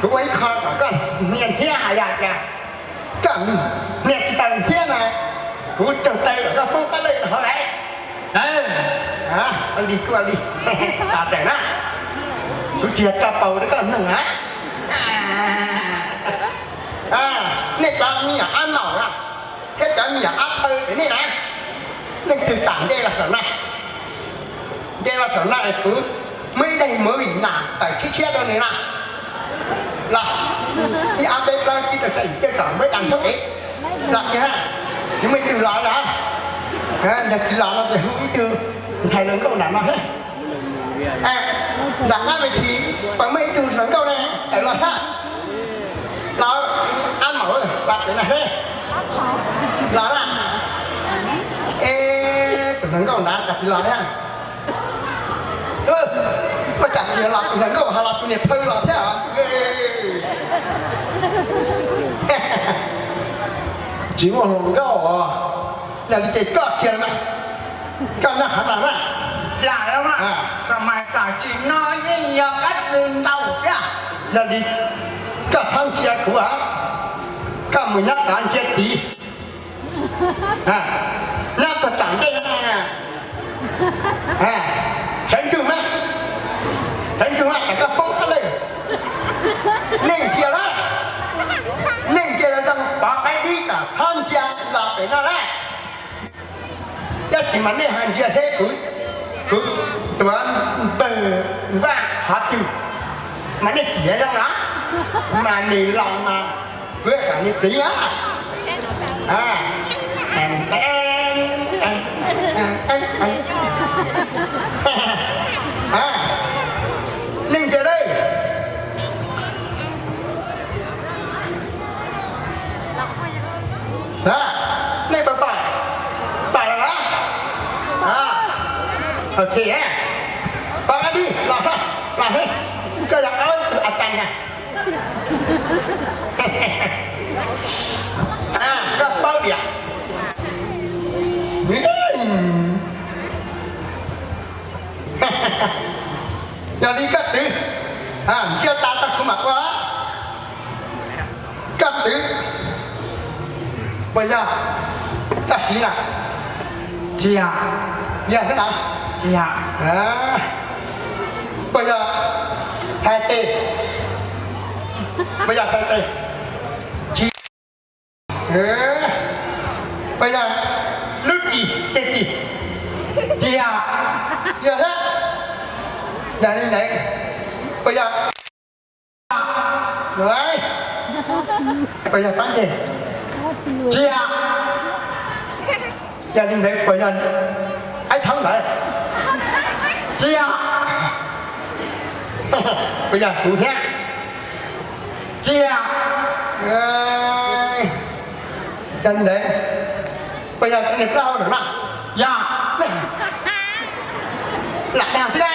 kuv ua ib qho kom koj hnia ntxhiab hais yog tias koj hnia tsis tau ntxhiab na, kuv tsaug taw kom koj poob qab lawj rau hauv lawm. Ua li kuj ua li, tas tawm na, kuv tsis yog tso paus rau koj mloog na. Nej cov me nyuam ab maum na, thiab cov me nyuam ab phaw es nej na, leej twg kam nce los saum no, nce los saum no es kuv muaj ib daim movie nas tawm tshiab tshiab rau nws na. Los, ib ob peb plaub tsib rau xya yim cuaj kaum muaj ib daim ntsuab kev los kiag. Nws muaj ib tug los los, yog tsis los no ces hu ib tug ntxhais hluas nkauj nram no thiab. Nram qab vaj thib puas muaj ib tug hluas nkauj ne, tawm los thiab. Los, ab maum, los pem no thiab. Los na. Es tus hluas nkauj nrad cas tsis los thiab? Ua cas tsis los tus hluas nkauj ho los tus niam phaw los thiab? Tsis muaj hluas nkauj os. Yog li ces koj kiag na, koj nyob qhov no na. Lam los mas, tam sim no yeej yog qab txwm ntau thiab. Yog li koj txhob ntsia kuv, koj mus nyob tod ntsia tid. Nyob puag tom ntej no, sawv ntsug mas, sawv ntsug mas kom koj poob qab lawj. Nej ntsia lawm, nej ntsia los zoo pov qaib dib kom txhob ntsia los pem no lawm. Tab sis mas nej ho ntsia seb kuv, kuv tuav npawg Vaj qhov twg mas nej tiav zoo no, mas nws los mas kuv kom nws txiv. Nej ntsia lawm. Nej puas pom? Pom lawm los? Ok, pov qab dib los, los thiab. Koj yog a tas na. Koj paub tias yog li koj twv, ntsia tas tau kuv mam ua. Koj twv, puas yog? Koj siv na. Tsis yog. Yog thiab na. Tsis yog. Puas yog thais tes? Puas yog thais tes? Tsis. Puas yog lub ris, ceg ris? Tsis yog. Yog thiab. Yog li ntawd, puas yog? Puas yog pab nteg? Tsis yog. Yog li ntawd puas yog ib thaub ntawd? Tsis yog. Puas yog kuv thiab? Tsis yog. Yog li ntawd puas yog cov niag plaub hau no na? Yog. Lam dag thiab na.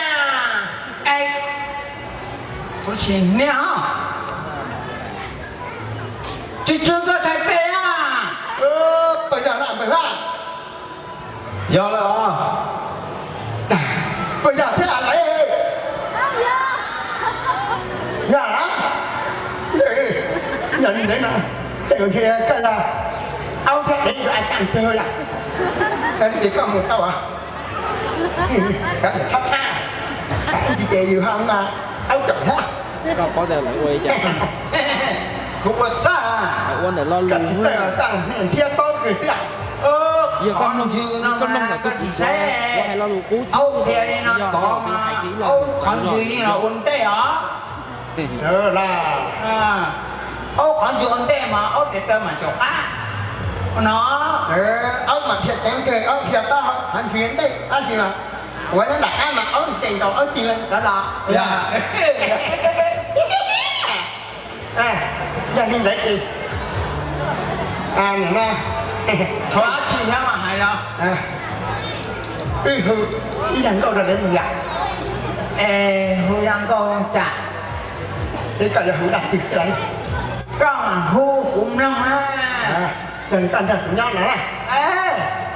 Kuv tsis niaj os. Tsis tsw koj txhais tes a. Puas yog na npawg Vaj? Yog lawm os. Puas yog thiab lawm? Yog. Yog li ntawd no, tej zaum ntshe koj yog aub thiab dev yuav a tas kawg yom. Yog li ces koj mus tau as. Thab thab, ib ntsis ces yus ho mas aub caum thiab. Kuv ua txaj, ua ntawm lo lus, koj tsis txawj txaj thiab paub kawg xwb. Yog koj mloog, koj mloog ntawm kuv tsis txawj, kuv hais lo lus qub xwb, yog hais li no los ua ntej os. Qhov ntawd yeej los ua ntej os. Aub qhov ntawd ua ntej mas aub tes taw mas caum qab no. Aub mas dhia ceev kawg, aub dhia taub hau qhov ntawd ua ntej, tab sis mas ua nyob nram qab mas aub ntes nkaus aub tig rov los. Yog li ntawd ces no, qhov tsis nyob mas hais los wb hu ib zaj nkauj rau lawv mloog yom. Es hu zaj nkauj cas? Es koj yuav hu zaj twg xwb los? Koj hu kuv mloog na. Yog li koj nrog kuv nyob no na,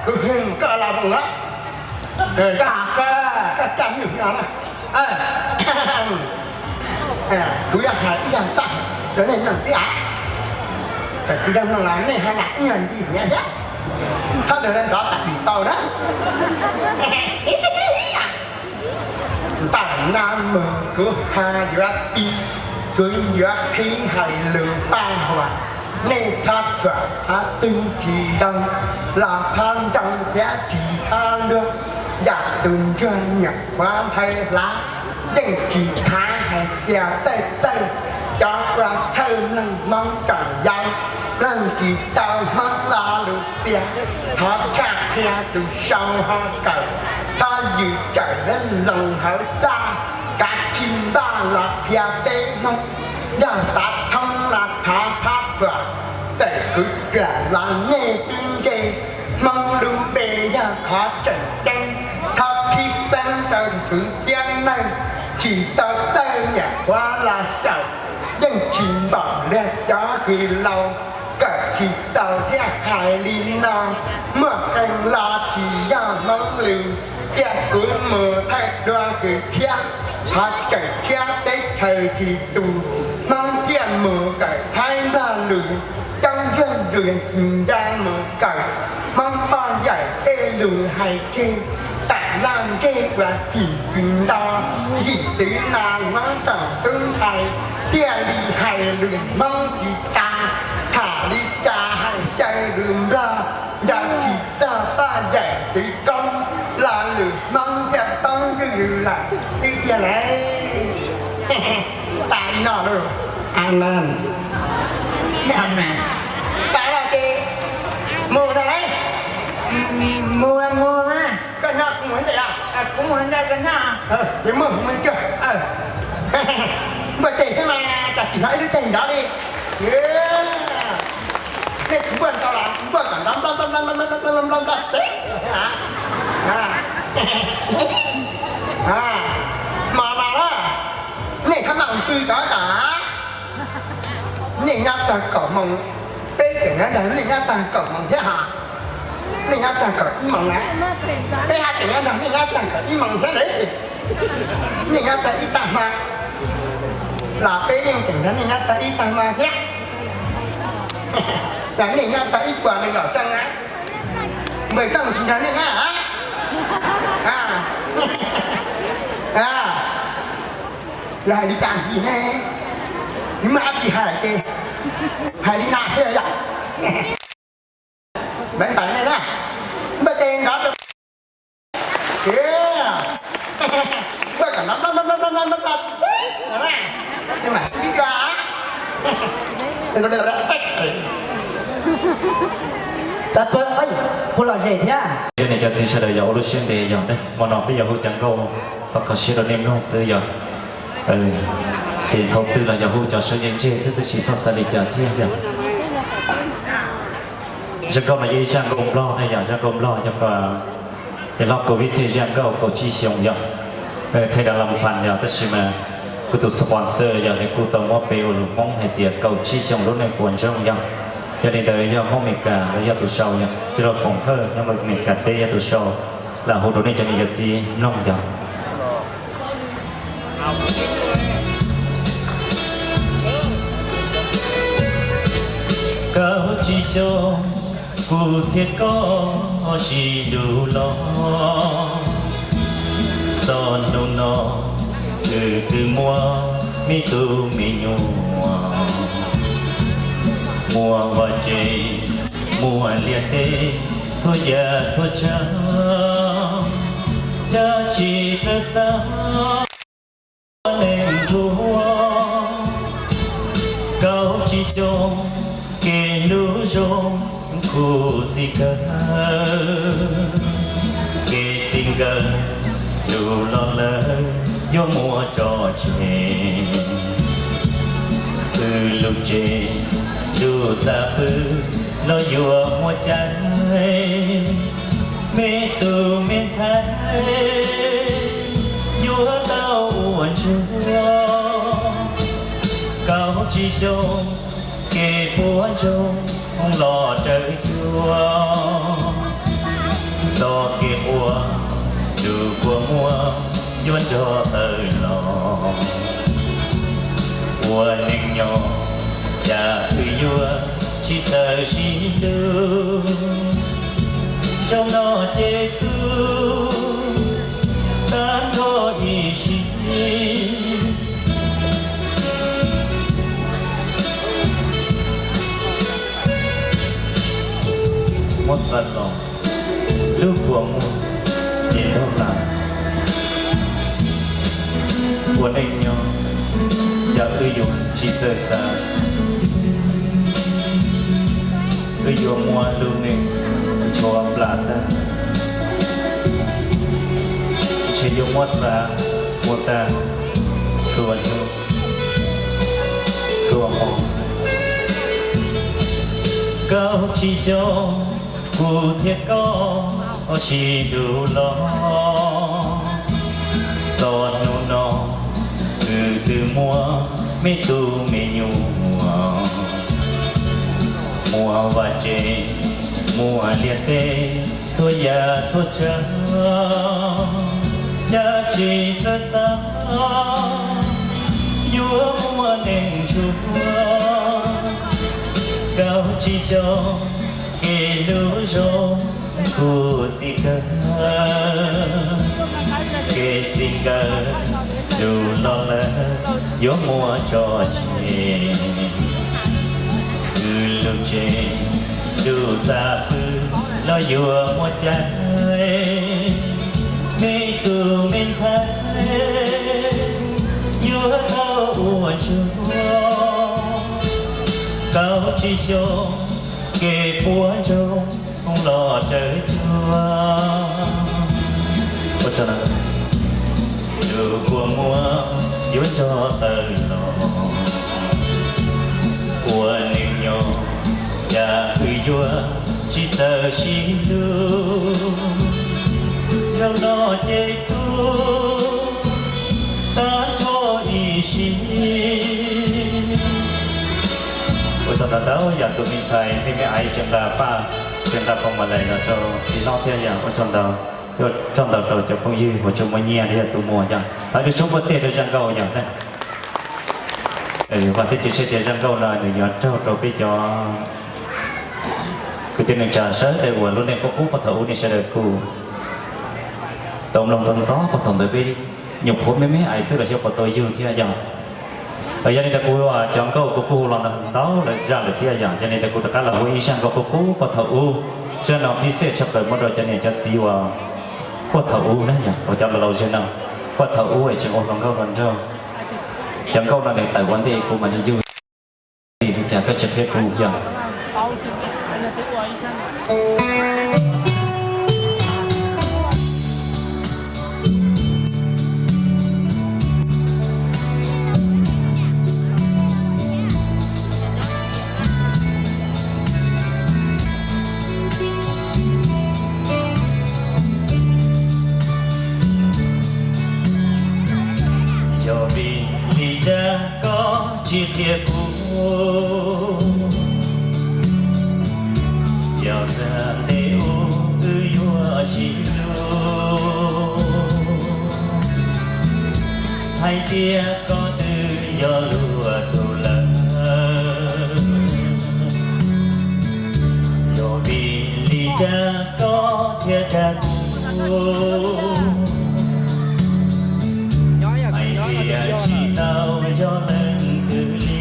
kuv hu mus koj los mus los. Koj, koj coj me nyuam no na. Kuv yuav hais ib zaj ntaj rau nej mloog tib av. Txawm kuv yuav mloog los nej ho lam ib nyuag nti nyiav thiab. Thab lawv nrov tas dim tau na. Ntaj no mus kuv ho yuav pib, kuv yuav qhib hais lus paj huam. Nej thab thuam thab twg tsis zoo, los thab nroo thiab tsis thab luag. Yam tus ntsuag nyuam qhuav nthawv hlav, yeej tsis khav hais tias txawj txawj. Cov ua thawj neeg Hmoob tseem yau, leej tsis tau Hmoob lo lus tias, thov tshaj qhia tus sau ho kawm, thov yws tsawm leej loos hawv txaj, kav tsij npaj los qhia peb Hmoob. Yog xav thoob los thov thab thuam, txawm kwv pliam los nej twb ntse, Hmoob lub npe yog qhov tseem ceeb. Thov qhib xeeb rau kwv thiab neej, tsis tau txawj nyuam qhuav los xyaum, yeej tsis npaum li cov hws laus, kawm tsis txaus thiaj hais li no. Muaj qee lo tsis yog Hmoob lus, cia kuv mus thawj dua hws thiab, thov tseem tshiab teb chaws tsis tus, Hmoob thiaj mus kawm Thaib Nplog lus. Coob leej ntsws nco mus kawm Hmoob poj yawm tej lus hais tseg, tam laj ntseg uas kim kws nto, yim twv no Hmoob tsoom tub ntxhais thiaj li hais lus Hmoob tsis tas. Tham li cas hais xyaw lus Nplog, nco tsis txog poj yawm twv koob, lo lus Hmoob thiaj poob ntswg lawm twb tiag lauj. Tas li no lauj. Amen. Amen. Tas lawm ces mus ntag lauj. Mus, mus. Koj nyob kuv mus ntej os. Kuv mus ntej koj nyob. Ces mus mus cuag. Npuaj teg thiab mas, cas tsis hnov ib lub teg nrov li. Nej tsis npuaj ntau los npuaj kom nrov nploj nploj nploj nploj nploj nploj nploj teg. Hmo no na, nej txhob noj Li ko tas, nej nyob tag kaum moos, peb tseem nyob nrog nej nyob tag kaum moos thiab hos. Nej nyob tag kaum ib moos na, peb haj tseem nyob nrog nej nyob tag kaum ib moos thiab lawm. Nej nyob tag ib tag hmo, los peb yeej tseem nrog nej nyob tag ib tag hmo thiab. Los nej nyob tag ib puas nees nkaum xyoo na, npawg Tooj tsis nrog nej nyob. Los hais li cas ntsis ne, maj tsis hais ces hais li no thiab yom. Npawg ntawd ne na, npawg tes nrov, npawg kom nrov, npawg ib Puas lom zem thiab? Yog nej cov txiv sawv daws yog ua lub siab ntev yog hmo no peb yuav hu cov nkauj thov kho siab rau nej mloog xwb yog. Ces thaum twg los yog hu cov sawv ntseg ntseg xwb twb tsis txhob xav li cas thiab yog. Zaj nkauj no yog ib zaj nkauj Nplog thiab yog zaj nkauj Nplog yog, yog hlob Kos Vij Xwm zaj nkauj kaum tsib xyoos yog. Thaij dam las phas yog tab sis mas kuv tus sponsor yog nws kuj tau muab pe ua lus Hmoob hais tias kaum tsib xyoos lub neej puas ntsoog yog. Yog li ntawd yog Hmoob Amelikas los yog tus sau yog Coj Laj Foom Hawj nyob Amelikas teb yog tus sau, lam hu rau nej cov niam cov txiv mloog yog. Kaum tsib xyoos kuv thiab koj sib hlub los, txog hnub no wb twb muaj me tub me nyuam, muaj vaj tsev muaj liaj teb, txhua yam txhua tsav, dab tsis txawj xav neeg nruab. Kaum tsib xyoos kev hlub zoo khuv xim kawg, kev txij nkawm lug los lawm yuav muaj tso tseg. Wb lub tsev lub txaj pw los yuav muaj cai, me tub me ntxhais yuav tau ua ntsuag. Kaum tsib xyoos kev puas ntsoog los raws cuab, txoj kev quaj lub kua muag yuav nrog tawm los. Ua neej nyob cas wb yuav tsis txawj sib hlub, zoo no ces kuv tag nrho ib sim. Muab xa los lub kua muag ces nrog tas. Ua neej nyob yog wb yuav tsis txawj xav, wb yuav muab lub neej nchuav plas tag, ntshe yuav muab xa mus tag txhua hnub txhua hmo. Kaum tsib xyoos kuv thiab koj sib hlub los, txog hnub no wb twb muaj me tub me nyuam, muaj vaj tsev muaj liaj teb, txhua yam txhua tsav, dab tsis txawj xav yuav muaj neeg ntshuav. Kaum tsib xyoos kev hlub zoo khuv xim kawg, kev txij nkawm lug los lawm yuav muaj tso tseg. Wb lub tsev lub txaj pw los yuav muaj cai, me tub me ntxhais yuav tau ua ntsuag. Kaum tsib xyoos kev puas ntsoog los raws cuab, lub kua muag yuav nrog tawm los. Ua neej nyob cas wb yuav tsis txawj sib hlub, zoo no ces kuv tag nrho ib sim. Ntau yog tus me ntxhais me me aiv tseem nqa paj, tseem nqa phoos mas lais los rau txiv hlob thiab yog ua tsaug ntau, ua tsaug ntau rau cov phooj ywg uas tseem muaj nyiaj thiab yog tus muam yog thov ib suab npuaj tiag rau zaj nkauj yog. Vam thiab cia siab tias zaj nkauj no nws yuav raug rau peb cov kwv tij neej tsa sawv daws uas lub neej qub qub puag thaum ub nej sawv daws kuj tau mloog ntxov ntxov puag thaum ntawd peb nyuam qhuav me me aiv xwb los xyov puas tau yug thiab yog. Yog li ntawd kuv cov nkauj kuv kuj hu los ntau lawm zaj lawm thiab yog. Yog li ntawd kuv rov qab los hu ib zaj nkauj qub qub puag thaum ub, zaj no phib xej tshaj plaws muab rau cov niam cov txiv uas puag thaum ub na yog, uas cov laus laus zej no puag thaum ub es tseem ua hluas nkauj hluas nraug. Cov nkauj no nws tawm ua ntej kuv mas li yug li cas koj tsis qhia kuv yog. Yog vim li cas koj tsis qhia kuv, yog txawm ntev ub wb yuav sib hlub, hais tias koj twb yog luag tus lawm. Yog vim li cas koj thiaj tsa kuv, hais tias tsis tau yog leej twg li.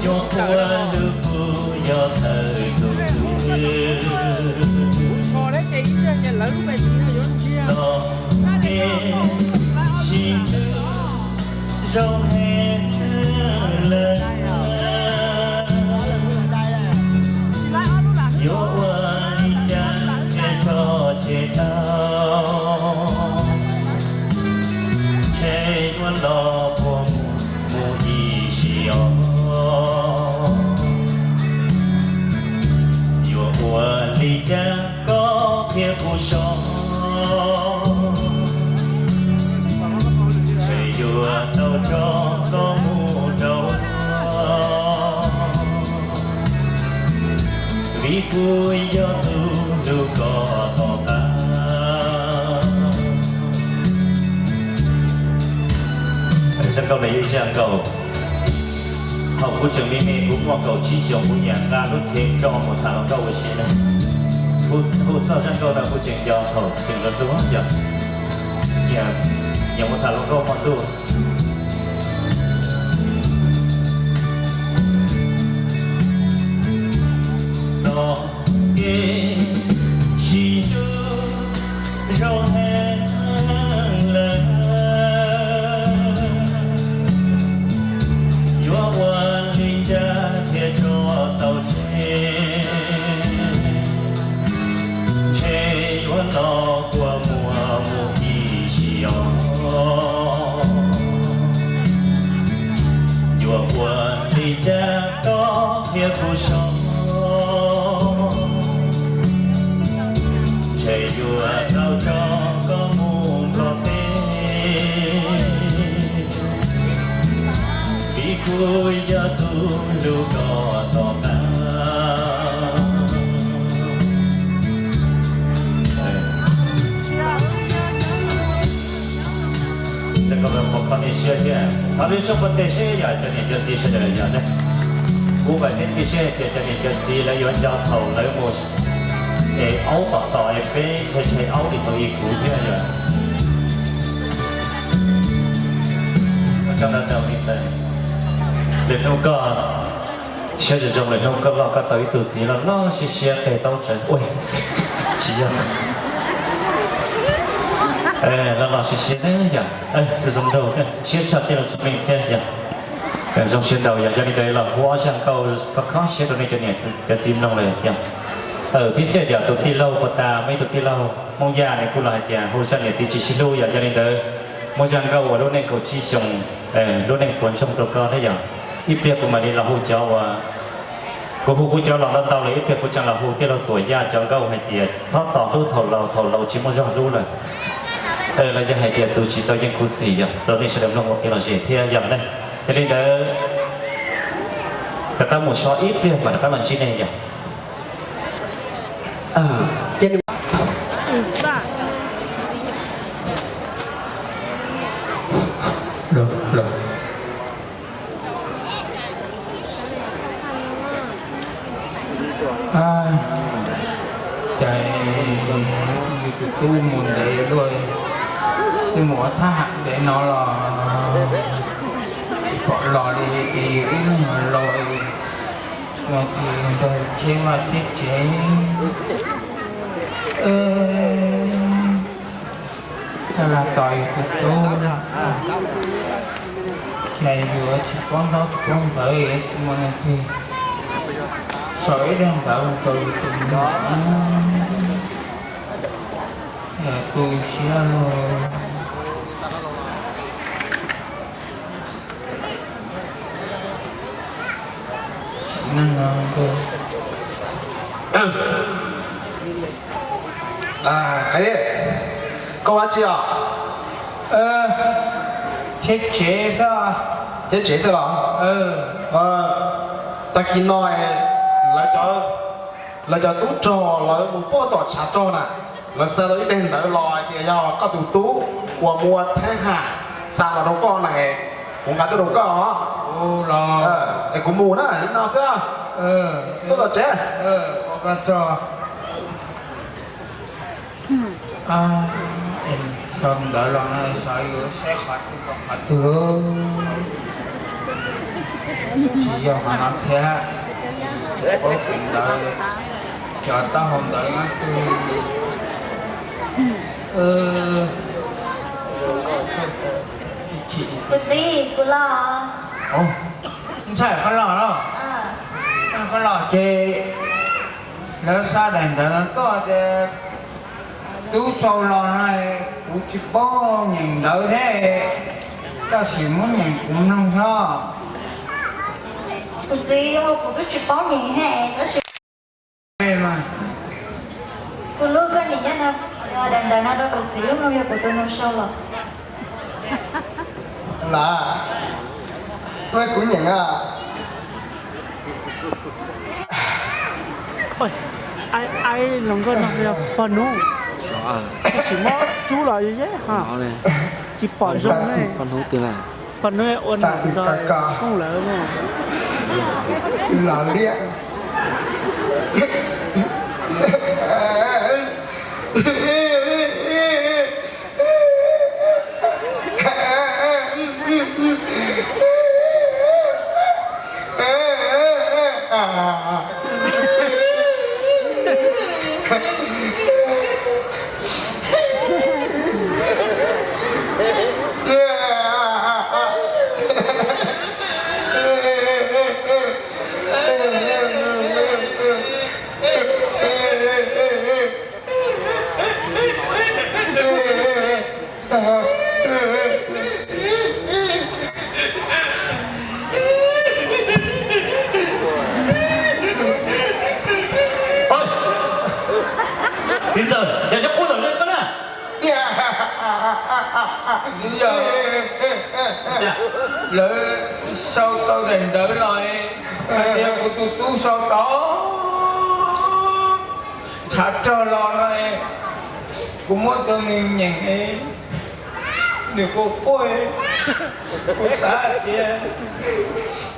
Nyuam qhuav hlub kuv yog thaum tus xwb. Los ces sib hlub zoo heev lawm, yuav ua li cas thiaj tso tseg tau, ntshe yuav los puag mus mus ib sim os. Yuav ua li cas koj qhia kuv so, ntshe yuav tau tso koj mus rau, vim kuv yog tus hlub koj tom qab. Zaj nkauj no yog ib zaj nkauj thaum kuv tseem me me, kuv muaj kaum tsib xyoos, kuv nyiam nqa lub chev tso mus tham hluas nkauj ua si na. Kuv hu txog zaj nkauj no kuv tseem nco thaum tseem hluas ntuj yog, nyiam mus tham hluas nkauj hmo ntuj. Los ces sib hlub zoo heev lawm, yuav ua li cas thiaj tso tau tseg, ntshe yuav los kua muag mus ib sim os. Yuav ua li cas koj qhia kuv so, ntshe yuav tau tso koj mus nplog teb, vim kuv yog tus hlub koj tom qab. Zaj nkauj no puas kho nej siab thiab? Thov lub suab npuaj tes seb yog cov niam cov txiv sawv daws yog ne. Kuv vam thiab cia siab hais tias cov niam cov txiv lawv yuav nco thaum lawv mus es aub tom tos es peb ntshe tshe aub li tau ib kuv thiab yog. Lwm hnub koj siab zoo zoo, lwm hnub koj loj koj tau ib tug txiv loj loj siab siab qe taub tsawv ua tsis yog, loj loj siab siab ne yog zoo zoo nraug siab tshaj tij laug Tsheej Meej thiab yog. Zoo siab ntau yog, yog li ntawd los hu ob zaj nkauj kho kho siab rau nej cov niam cov txiv mloog lawm yog. Phib xej tias tus tij laug puag ta muaj ib tug tij laug Hmoob Yaj nws kuj los hais tias hu zaj niam txiv tsis sib hlub yog, yog li ntawd muaj zaj nkauj uas lub neej kaum tsib xyoos, lub neej puas ntsoog rau koj thiab yog. Ib pliag kuv mam li los hu cov uas, kuv hu kuv cov los ntau ntau lawm, ib pliag kuv tseem los hu tij laug Tuam Yaj cov nkauj hais tias txhob tos hlub thaum laus, thaum laus tsis muaj zog hlub lawm, los yog hais tias tus tsis tau yeej khuv xim yog rau nej sawv daws mloog ua kev lom zem thiab yog ne. Yog li ntawd, rov qab mus so ib pliag mas rov qab los ntsib nej yom. Ces yus tus tub mus ntev luaj, twb mus ua thab ham ntev no los tsis pom los li, ces yus ib leeg los los, yus ntawd thiab vaj thiab tsev. Tab lam tos yus tus tub, ces yus tsis paub ntaub tsis paub ntawv, tsis muaj leej twg sau ib daim ntawv rau yus tus me nyuam, yog tu siab luaj. Hais li, koj ua dab tsi os? Cheb tsev xwb. Cheb tsev xwb los? Tag kis no lawv cov, lawv cov tub rog lawv mus puag tom tshav rog na, lawv xa tau ib daim ntawv los hais tias yog koj tus tub uas mus ua thab ham xa los rau koj na, kuv nqa tuaj rau koj os. Es kuv mus na, li no xwb. Tuaj tom tsev. Sau ntawv los no xyov yuav saib qhov twg tau qhov twg, tsis yog qhov no thiab. Paub tus ntawv, cov taub hau ntawv nyob twg. Kuv txiv, kuv los. Ntshai koj los los? Koj los ces lawv xa daim ntawv no tuaj tias tub sau los no, kuv tsis paub nyeem ntawv thiab, tab sis muab nyeem kuv mloog xwb. Kuv txiv, kuv twb tsis paub nyeem thiab tab sis kuv lub koj nyeem nyob no, daim ntawv no rau kuv txiv wb mloog, yog kuv tus nus sau los. Los, kuv nyeem. Ai los nkauj no yog pog hnub, tsis muab rub los ze ha, tsis pom zoo ne. Pog hnub ua ntawv koob lawm no. Los liab. Txiv ntxawm, yog cov qub ntawm no koj na. Lawv sau tau daim ntawv los hais tias kuv tus tub sau tau tshav rog los no, kuv muab rau nws nyeem, nws quaj quaj, kuv xav hais tias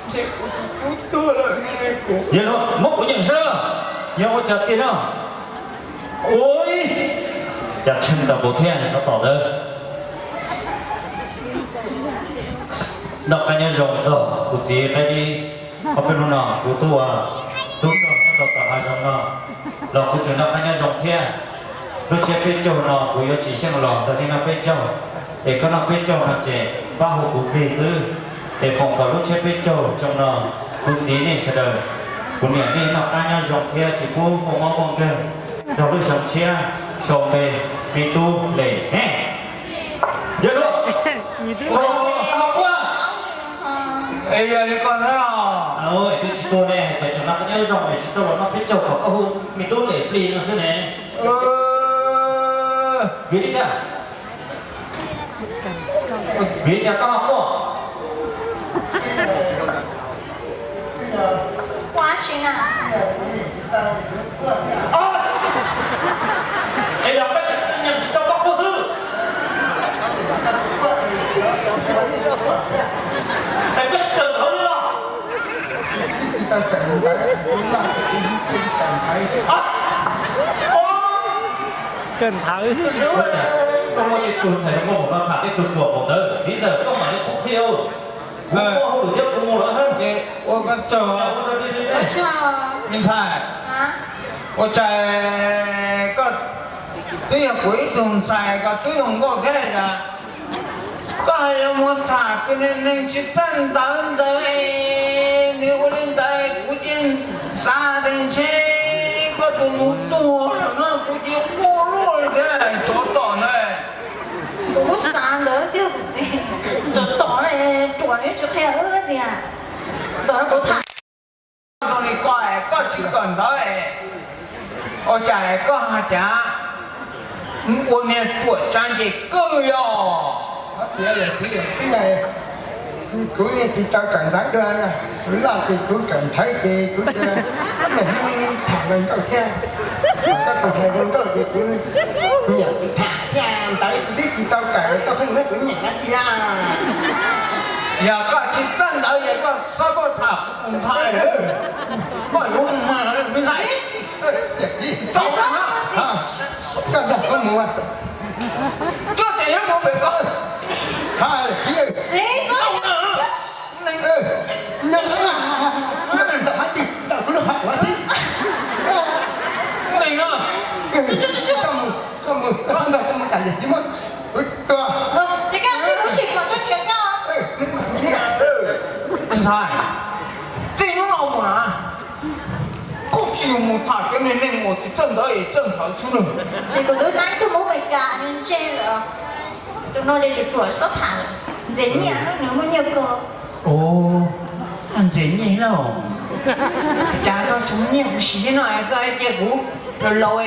ntshe kuv tus tub tuag lawm ne kuv. Yog no muab kuv nyeem saib, yog ua cas tiag no. Ua cas tsheej tau npaum thiab no tom ntawd. Noj qab nyob zoo txog kuv txiv qaib dib, ob peb hnub no kuv tuaj, tuaj nyob rau tom hav zoov no los kuv tseem noj qab nyob zoo thiab. Lub tsiab peb caug no kuv yuav tsis xyeej los ntawm nej noj peb caug, es koj noj peb caug no ces pab hu kuv plig xwb. Es foom kom lub tsiab peb caug xyoo no kuv txiv nej sawv daws, kuv niam nej noj qab nyob zoo thiab tsis pub muaj mob muaj nkeeg rau lub xyoo tshiab sau npe me tub Lem Hej. Yog li koj xwb os. Twb tsis tuaj ne, hais tias tseem noj qab nyob zoo es tsis tuaj los noj peb caug kom koj hu me tub Lem plig no xwb ne. Vim li cas? Vim li cas koj ho quaj? Tsis na. Es yog koj tsis nyeem tsis tau koj quaj xwb. Es koj tsis kawm ntawv li los? Kawm ntawv. Koj muaj tej tug ntxhais zoo nkauj npaum no tham tej tug ruam npaum ntawd, vim ntawd koj mam li qhuab qhia. Kuv muaj hauj lwm thiab kuv mus lawm na. Ces ua koj tsaug. Me ntxhais, ua cas koj twb yog kuv ib tug ntxhais koj twb zoo nkauj thiab li cas, koj yuav mus tham tus neeg tsis txawj ntawv ntawd, nws ua li ntawd kuv cia xav tias ntshe koj tus nus tuag lawm no kuv cia quaj luaj li thiab tsov tom ntawd. Kuv kuj xav ntawd tiag kuv txiv, tsov tom ruam nws tsis qhia wb tias tom kuv tham. Zoo li koj, koj tsis kawm ntawv, ua cas koj hais tias ua niag ruam tsa nce kawg yog? Kuv tsis tau kawm ntawv dua, kuv loj ces kuv kawm ntawv ces kuv niaj hnub tham hluas nkauj thiab. Koj tus hluas nkauj ces kuv nyiam tham thiab ntawd kuv twb tsis tau kawm, koj pheej muab kuv nyiam dab tsi na? Yog koj tsis kawm ntawv es koj txhob tuaj tham kuv tus ntxhais, koj yuav mus mas me ntxhais. Koj nrog kuv mus, koj tseem yuav mus pem koj. Neeg, neeg, ntawm kuv lub hauv thiab. Neeg, koj mus, koj mus, koj nrog kuv mus tas yam tsis muaj kuv tua. Ntxhais, txij hnub no mus na, koj tsis yog mus tham cov neeg uas tsis txawj ntawv es txawj ntawv xwb na. Ces kuv twb dai tug Hmoob Amelikas ntse lawm. Tus no ces ruam ruam txhob tham lawm, ntxias nyiaj nws muaj nyiaj kawg. Ntxias nyiaj los? Cas koj tsis muaj nyiaj kuv siv thiab no koj hais tias kuv laus laus.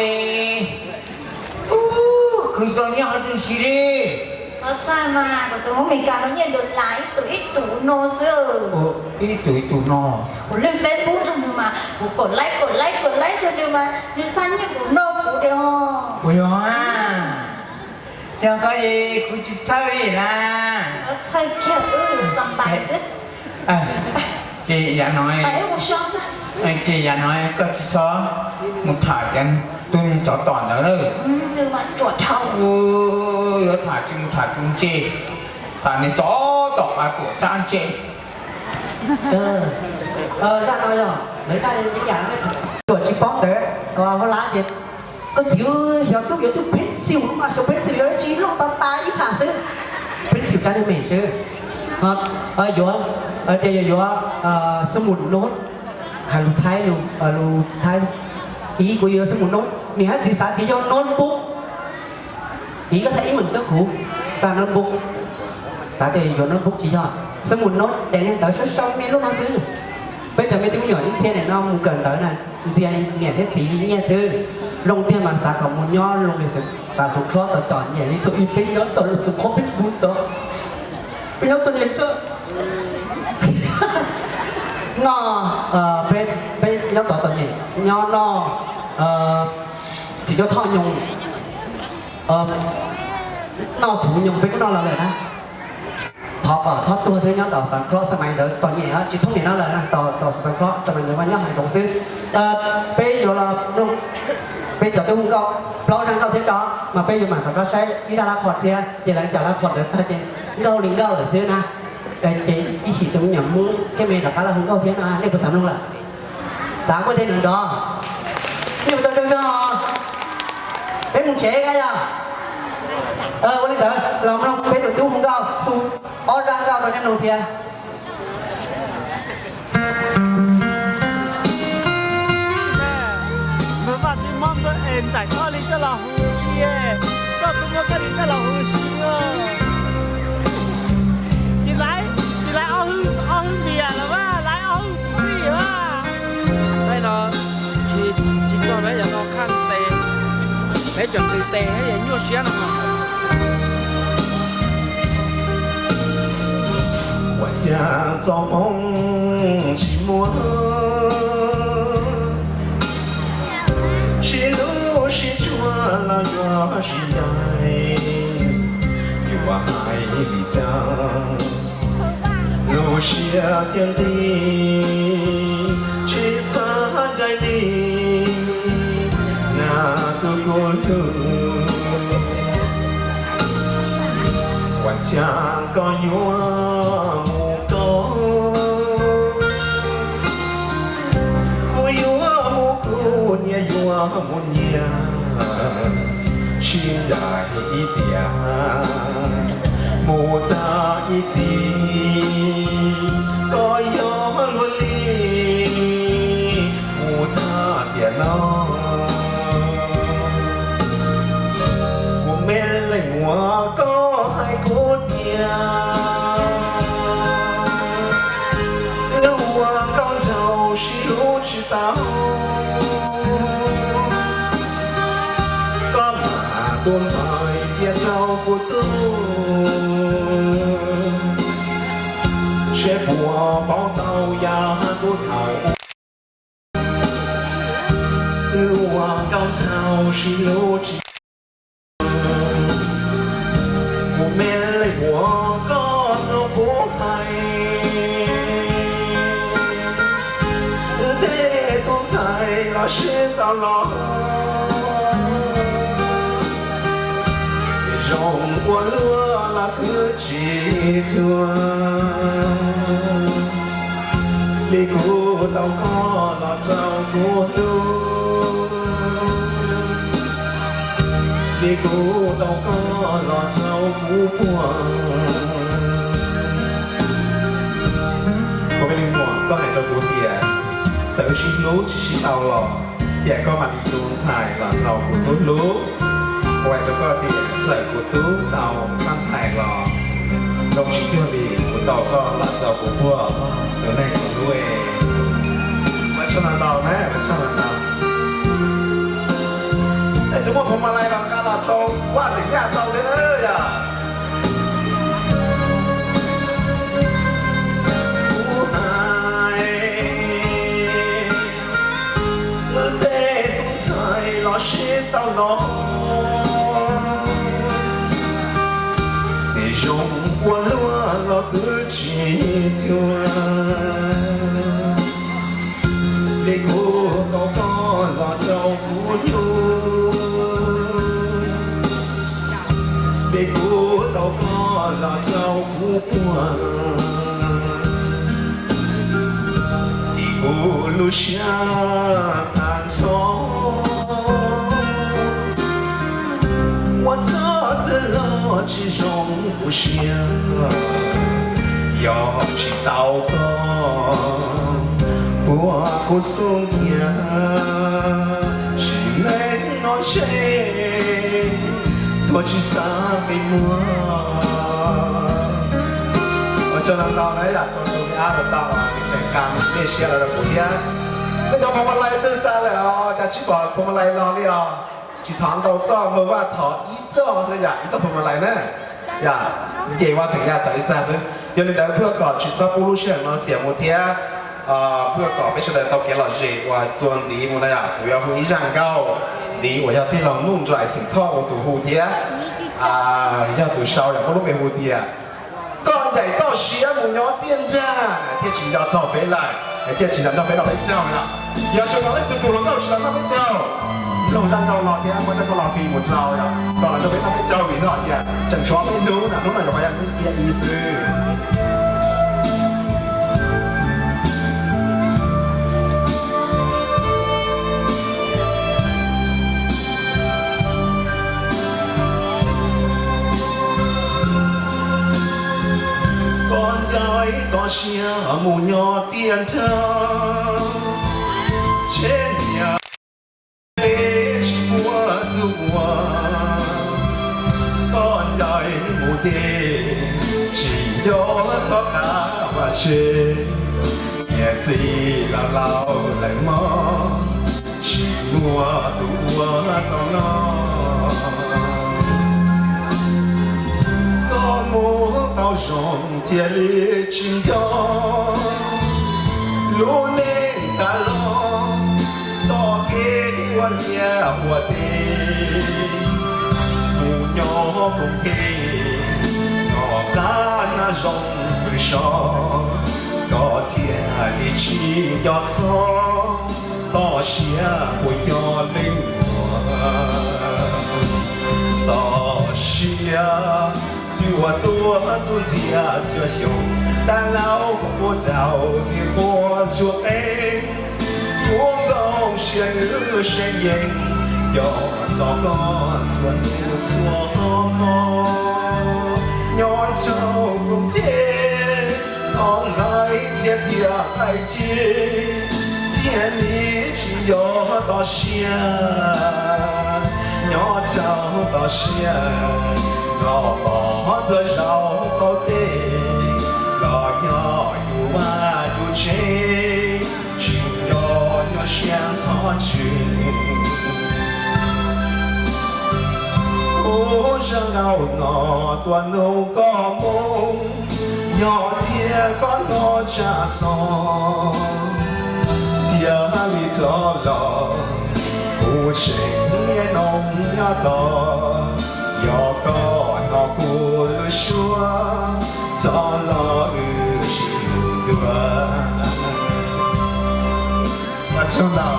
Kuv txom nyem hais tias siv li. Txhob txhawj mas, kuv tus Hmoob Amelikas no nyiaj dollar ib tus ib tus no xwb. Ib tus ib tus no. Kuv lwm Facebook rau nws mas kuv kom like kom like kom like rau nws mas nws xa nyiaj kuv no kuv li os. Ua yog a. Yog koj es kuv tsis txhawj li na. Txhob txhawj kiag, wb xa npais xwb. Ces yav no, ces yav no koj tsis txhob mus tham cov tub neeg tsov tom ntawd lawm. Yuav tham tsis mus tham tus ntse, tham niag tsov tom qab tuam tsab ntse. Zaj no yog lawv zaj me yam tuam tsis paub ntawd, hauv lav ces koj txiv xyov tub yuav tug pencil mas xyov pencil yuav dab tsi loj tas tas ib tham xwb. Pencil tsab niag me xwb. Yuav, ces yuav yuav small note, hais lus Thaib, lus Thaib, ib kuv yuav small note, niam thiab txiv xav tias yog notebook. Ib koj xav ib meem tub kuv, tag notebook, xav tias yuav notebook tsis yog, small note ces niag ntawv sab sau me lub no xwb. Peb cov me tub me nyuam ib txhia nim no mus kawm ntawv na, ntxias niam thiab txiv nyiaj xwb. Zoo tiag mas xav kom mus nyob zoo li xav xub khob tau cov nyiam li thaum ub peb nyob tau xub khob peb mus tau. Peb nyob tau nyiam no, peb nyob tau tau nyiam nyob noj, tsis nyob thoj nyoog, noj txhuv nyoog peb kuj noj los lawm na. Thov kom txhob tuag thiab nyob tau xav khob xab mais ntawd tau nyiam tsis thoob niam no lawm na, tau xav khob xab mais ntawd mas nyob heev zoov xwb. Peb yuav los mloog peb cov tub hu nkauj plaub zaj nkauj thiab tso, mas peb yuav mam rov qab saib ib zaj lab qhos thiab, ces lawv cov lab qhos ntawd tag ces nkauj li nkauj lawm xwb na. Ces ib chim tus me nyuam Hmoob thiab me rov qab los hu nkauj thiab no, nej puas xav mloog lawm? Xav muaj tej nws nrov, nej puas tau zoo zog? Peb mus tsev koj yog. Ua li ntawd los mloog peb tus tub hu nkauj hu ob zaj nkauj rau nej mloog thiab. Npawg Vaj twb mob npawg es ntxais koj li coj los hu si, koj kuj muab koj li coj los hu si. Tsis laiv, tsis laiv ob hwj, ob hwj npias los mas laiv ob hwj kuv tij mas. Peb no tsis, tsis txog peb cov no khaj tes, peb cov qw tes nyuaj siab no. Ua cas txoj hmoov tsis muaj thiaj nqig, tsis xav ncaim li na tus kuv hlub. Ua cas koj yuav mus koj, kuv yuav mus kuv, nyias yuav mus nyias, sib ncaim ib tiam, mus tag ib txhis, koj yog luag li mus tag tiam no. Kuv me leej muam, koj hais kuv tias, wb ua nkauj nraug sib hlub tsis tau, koj mam tua ntxhais cia rau kuv tub, seb puas paub tau yam kuv thaum ub. Wb ua nkauj nraug sib hlub tsis, kuv me leej muam, koj hnov kuv hais, wb tej tub ntxhais los sib tau los, zoo ua luaj los twb tsis cuag li kuv tau koj los rau kuv hlub, li kuv tau koj los rau kuv puag. Kuv me leej muam, koj hais rau kuv tias, txawm wb sib hlub tsis sib tau los, cas koj mam li tu ntxhais los rau kuv tub hlub. Kuv hais rau koj tias, txawm kuv tub tau txhais ntxhais los, zoo tsis cuag li kuv tau koj los rau kuv puag, tus neeg kuv hlub. Ua tsaug ntau ntau na, ua tsaug ntau ntau. Es twb muaj phoo ma lais los nqa los rau Vaj Xeem Yaj tau thiab na yom. Kuv hais, wb tej tub ntxhais los sib tau los, nws zoo ua luaj los twb tsis cuag li kuv tau koj los rau kuv hlub, li kuv tau koj los rau kuv puag. Ces kuv lub siab tag nrho, ua txhua twg los tsis zoo kuv siab. Yog tsis tau koj puag kuv xub ntiag, sim neej no ntshe tuag tsis xav qi muag. Ua tsaug ntau ntau na yom, rau tus me ab uas tau tseem kam npej siab los rau kuv thiab. Tej cov phoo ma lais twb tag lawm os, cas tsis pom phoo ma lais los li os. Tsis thov ntau txoj, Maj Vaj thov ib txoj xwb yom, ib txoj phoo ma lais na. Yom, nce Vaj Xeem Yaj tau ib txaj xwb. Yog li ntawd ua kom tsis txhob pub lub sij hawm no xiam mus thiab, ua kom peb sawv daws tau kev lom zem uas txuas ntxiv mus na yom. Kuv yuav hu ib zaj nkauj ntxiv uas yog tij laug Nuj Nraim Xeem Thoj ua tus hu thiab, yog tus sau yog muab lub npe hu tias Koj ncaim toj siab mus nyob tiaj nrag, thiaj tsis nco txog peb lawm, thiaj tsis los nrog peb noj peb caug lawm. Yog tsis muaj leej twg tus hluas nkauj tsis los noj peb caug, mloog zaj nkauj no thiab muab zaj nkauj no fij mus rau, kom los nrog peb noj peb caug vim hais tias tseem tshuav peb hnub na, hnub no yuav yog hnub xiab ib xwb. Koj ncaim toj siab mus nyob tiaj nrag, tsev niam teb tsis muaj tus ua. Koj ncaim mus ces tsis nco txog qab vaj tse, niam txiv laus laus lawm mog, tsis muaj tus ua tau noj. Koj mus tau zoo thiaj li tsis nco lub neej tas los, txoj kev ua liaj ua teb, mus nyob koom teb, tom qab na zoo pw so. Koj thiaj li tsis nco txog toj siab puas yog leej muam. Toj siab twb ua tuag ntxuav ntxiag txhua xyoo, dab laug kuj daus nws quaj ntsuag qeeb. Kuv nplooj siab nws seem yeej nco txog koj txhua hnub txhua hmo. Nyob rau koog teb, tau nqaij txhia thiab qaij ci, thiaj li tsis nco toj siab. Nyob rau toj siab, noj pom ntxuav zaub qaum teb, los nyob yus vaj yus tsev, tsis nco nyuaj siab ntxhov ntsws. Kuv zaj nkauj no tuaj nug koj moo, yog tias koj hnov tshaj xov, thiaj li rov los, kuv tseem niaj hnub nyob tos, yog koj hnov kuv lub suab, rov los wb sib hlub dua. Ua tsaug ntau,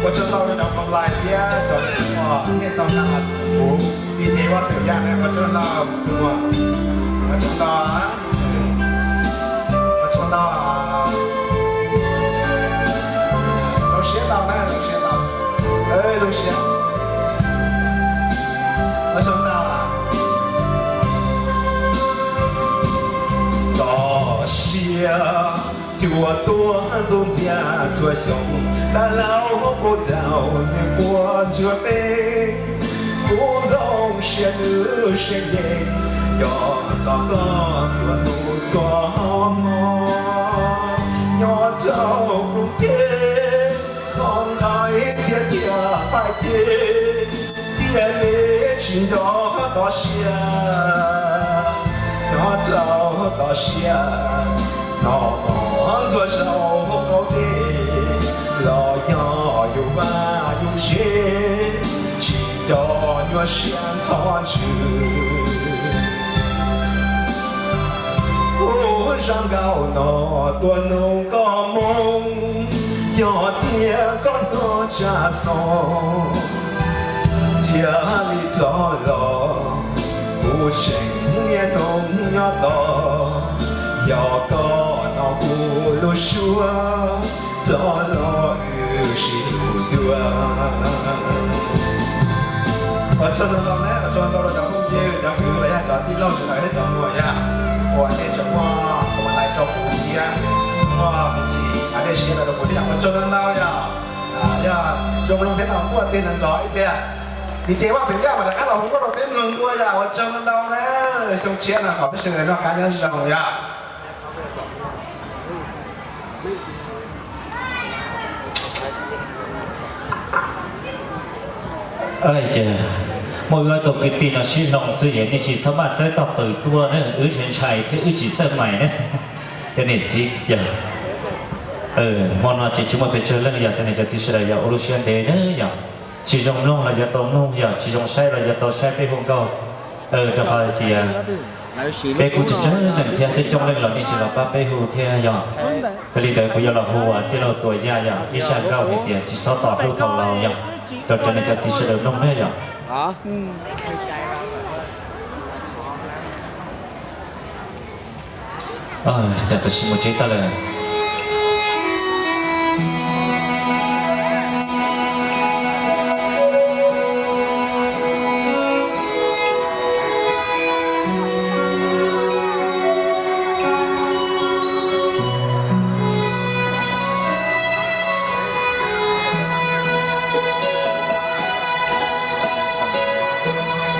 ua tsaug ntau rau cov koom lais thiab cov uas niaj tau nrog kuv DJ Vaj Xeem Yaj na, ua tsaug ntau, ua tsaug ntau, ua tsaug ntau, zoo siab ntau na, zoo siab ntau, zoo siab, ua tsaug ntau. Toj siab cua tuag ntxuav ntxiag txhua xyoo, dab laug kuj daus nws quaj ntsuag qeeb. Kuv nplooj siab nws seem yeej nco txog koj txhua hnub txhua hmo. Nyob rau koog teb, tau nqaij txhia thiab qaij ci, thiaj li tsis nco toj siab. Nyob rau toj siab, noj mov ntxuav zaub qaum teb, los yog yus vaj yus tsev, tsis nco nyuaj siab ntxhov ntsws. Kuv zaj nkauj no tuaj nug koj moo, yog tias koj hnov tshaj xov, thiaj li rov los, kuv tseem niaj hnub nyob tos, yog koj hnov kuv lub suab, rov los wb sib hlub dua. Ua tsaug ntau ntau na, ua tsaug ntau rau cov phooj ywg, cov kwv los yog cov tij laug sawv daws thiab cov muam yom, uas nej tseem muaj koom lais rau kuv thiab, muaj me ntsis dej siab rau kuv thiab yom, ua tsaug ntau ntau yom. Yog zoo mloog thiab no kuj ua tig los nrog ib pliag, DJ Vaj Xeem Yaj mam rov qab los hu nkauj rau peb mloog dua yom, ua tsaug ntau ntau na, xyoo tshiab no kom peb sawv daws noj qab nyob zoo yom. Ces muaj wb ob tug kwv tij no sib hloov xwb es nej tsis txhob maj txawb tog pw tuaj na, wb ntshai ntshai thiab wb tsis txawj mais na. Cov niam txiv yog, hmo no ces tsis muaj pes tsawg leej yog cov niam cov txiv sawv daws yog ua lub siab ntev na yog. Tsis zoo mloog los yuav tau mloog, yog tsis zoo saib los yuav tau saib peb hu nkauj. Rau qhov hais tias peb kuj tsis tsawg leej thiab, coob coob leej los nej tsis los pab peb hu thiab yog. Yog li ntawd kuv yuav los hu tij laug Tuam Yaj yog ib zaj nkauj hais tias tsis txhob tos hlub thaum laus yog, rau cov niam cov txiv sawv daws mloog na yog. Tam sim mus tsev tag lawm.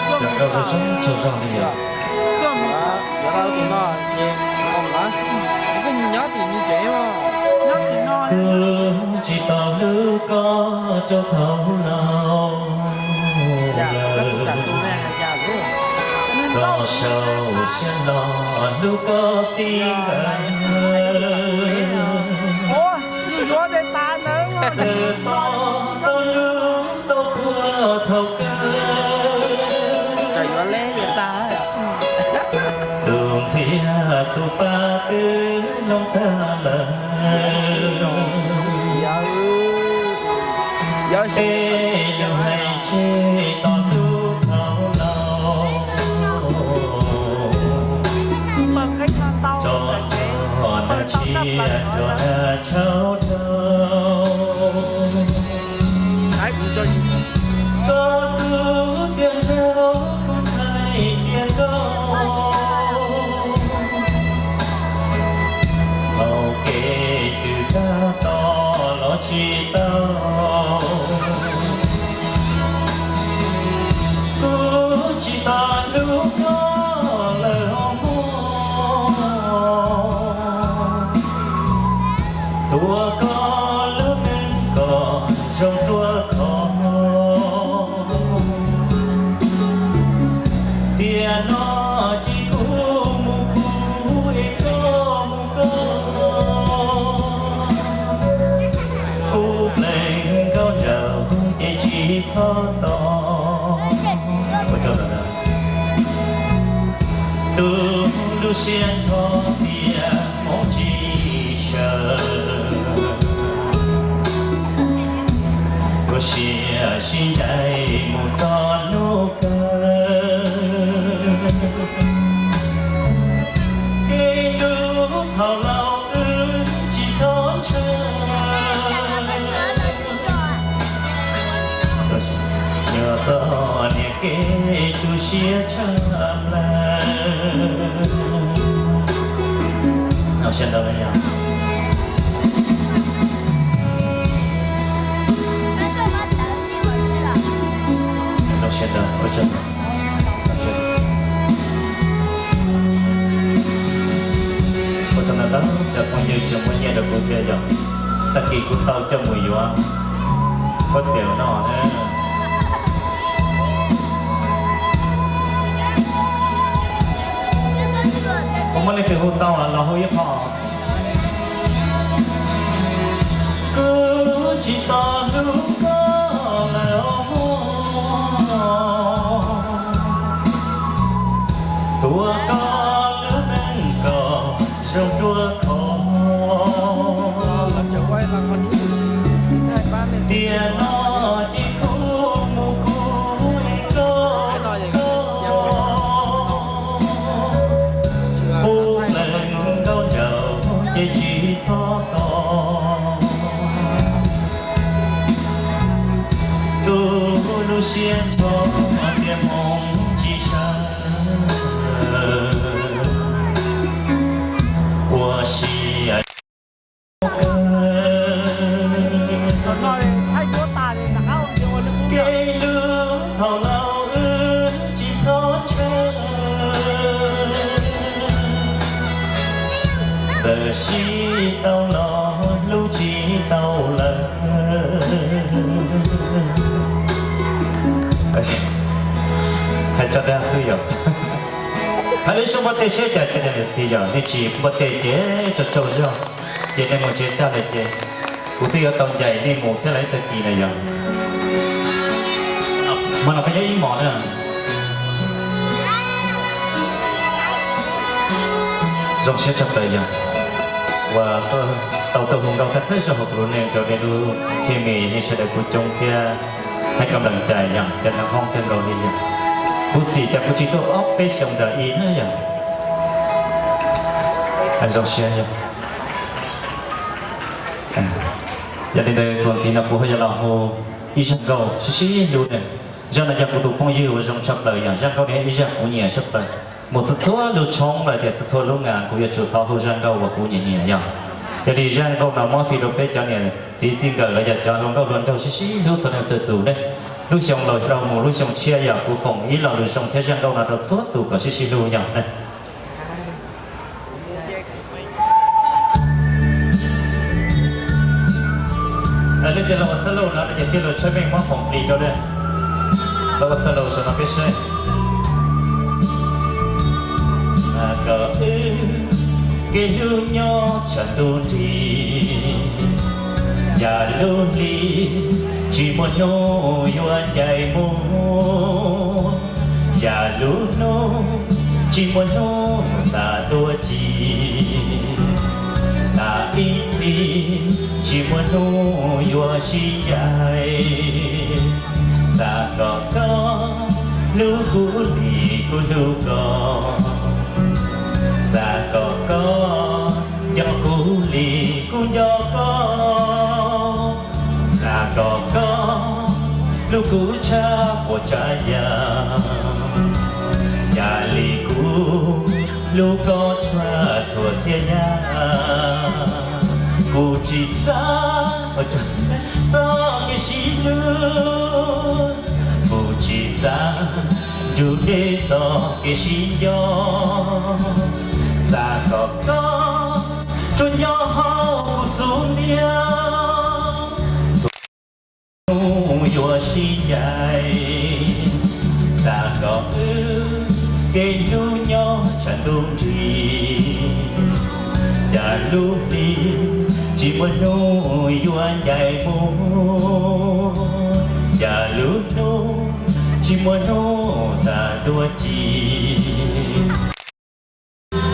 Cov nkauj zoo tsaug zog li yom. Kuv tsis tau hlub koj rau thaum laus lawm, koj sau siab los hlub koj txij nkawm. Tus toj tau hlub tau puag thaum kawg. Tej lus hais tseg tau tub thaum laus, tso nrog nag tsiaj nrog nag tshauv rau. Koj tus tiag nraug kuv txhais tiag nraug, thaum kev twg tag tos los tsis tau. Kuv tsis tos hlub koj lawm ho muaj, tuav koj lub neej kom zoo ruaj khov. Tiam no ces kuv mus kuv es koj mus koj, kuv pleev nkauj nraug ces tsis txhob tos. Tus lub siab nrho tias hmoov tsis sawv, koj sia sib ncaim mus txog hnub kawg. Kev hlub thaum laus wb tsis txhob ntshaw, yog txoj niam kev tu siab tshaj plaws. Ua tsaug ntau ntau cov phooj ywg tsis muaj nyiaj rau kuv thiab yom. Tag kis kuv tau coj mus yuav huab tais noj na. Puas muaj leej twg hu tau los hu ib qho. Kuv tsis tos hlub koj lawm ho muaj, tuav koj lub neej kom zoo ruaj khov. Tiam no ces kuv mus kuv li koj, kuv pleev nkauj nraug ces tsis txhob tos. Tus lub siab nrho tias hmoov tsis sawv, ua si kev hlub thaum laus wb tsis txhob ntshaw, txawm sib tau los hlub tsis tau lawm. Hais tso dag xwb yom. Hais lub suab npua teg siab cas cov niam txiv yom, nej tsis npua teg ces tsaug tsaug zog, ces nej mus tsev tag lawm ces kuv twb yuav tau ncaim nej mus thiab lawm ib tag kis na yom. Hmo no koj nyob ib hmos na. Zoo siab tshaj plaws yog uas tau tuaj hu nkauj thawj thawj zaug hauv kuv lub neej rau nej lub thiaj mis, nej sawv daws kuj coob thiab, hais kom lees cai yog cov neeg hoob kawg nkaus li yog. Kuv xim cas kuv tsis tuaj ob peb xyoos ntawm ib na yog. Zoo siab yog. Yog li ntawd txuas ntxiv no kuv ho yuav los hu ib zaj nkauj sib sib hlub na. Zaj no yog kuv tus phooj ywg uas zoo tshaj plaws yog zaj nkauj no ib zaj kuv nyiam tshaj plaws. Mus txhua txhua lub tshoob lawm tias txhua txhua lub ngas kuv yuav tsum thov hu zaj nkauj uas kuv nyiam nyiam yog. Yog li zaj nkauj no muab fij rau peb cov niam txiv txij nkawm los yog cov hluas nkauj hluas nraug sib sib hlub txhua leej txhua tus ne. Lub xyoo laus hlau mus lub xyoo tshiab yog kuv foom ib lo lus zoo thiab zaj nkauj no rau txhua tus kom sib sib hlub yog ne. Leej twg los ua xab lauj no ces thiaj li tshawb meej muab foom plis rau ne. Los ua xab lauj saum no peb saib. Kom wb kev hlub nyob tshav ntuj nrig, yam lub hli tsis muaj hnub yuav ncaim mus, yam lub hnub tsis muaj hnub tas dua ci, tas ib txhis tsis Tsis muaj hnub yuav sib ncaim, xav kom koj hlub kuv li kuv hlub koj, xav kom koj nco kuv li kuv nco koj, xav kom koj hlub kuv tshaj puas tsav yam, yam li kuv hlub koj tshaj txhua txhia yam. Kuv tsis xav txoj kev sib hlub, kuv tsis xav nrug deb txoj kev sib nco, xav kom koj tsuas nyob hauv kuv xub ntiag. Hnub yuav sib ncaim, xav kom wb kev hlub nyob tshav ntuj nrig, yam lub hli tsis muaj hnub yuav ncaim mus, yam lub hnub tsis muaj hnub tag dua ci,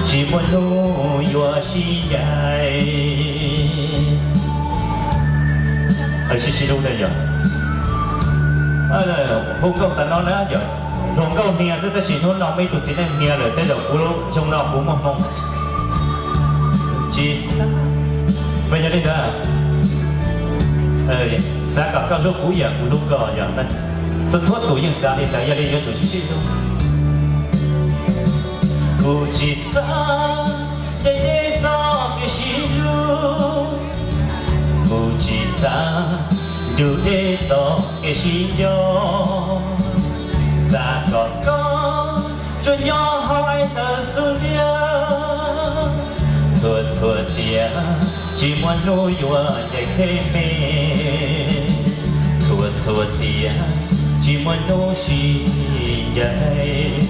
tsis muaj hnub yuav sib ncaim. Sib sib hlub na yog. Hu nkauj tas no na yog, hluas nkauj hnia xwb tab sis hnub no muaj ib tug txiv neej hnia lawm, tej zaum kuv xyoo no kuv muaj hmoo. Tsis, mas yog li ntawd, xav kom koj hlub kuv yam kuv hlub koj yog, txhua txhua tus yeej xav li ntawd, yog li yuav tsum sib sib hlub. Kuv tsis xav ncaim deb txoj kev sib hlub, kuv tsis xav nrug deb txoj kev sib nco, xav kom koj tsuas nyob hauv ib tawm xub ntiag. Txhua txhua tiam tsis muaj hnub yuav ncaim kev me, txhua txhua tiam tsis muaj hnub sib ncaim.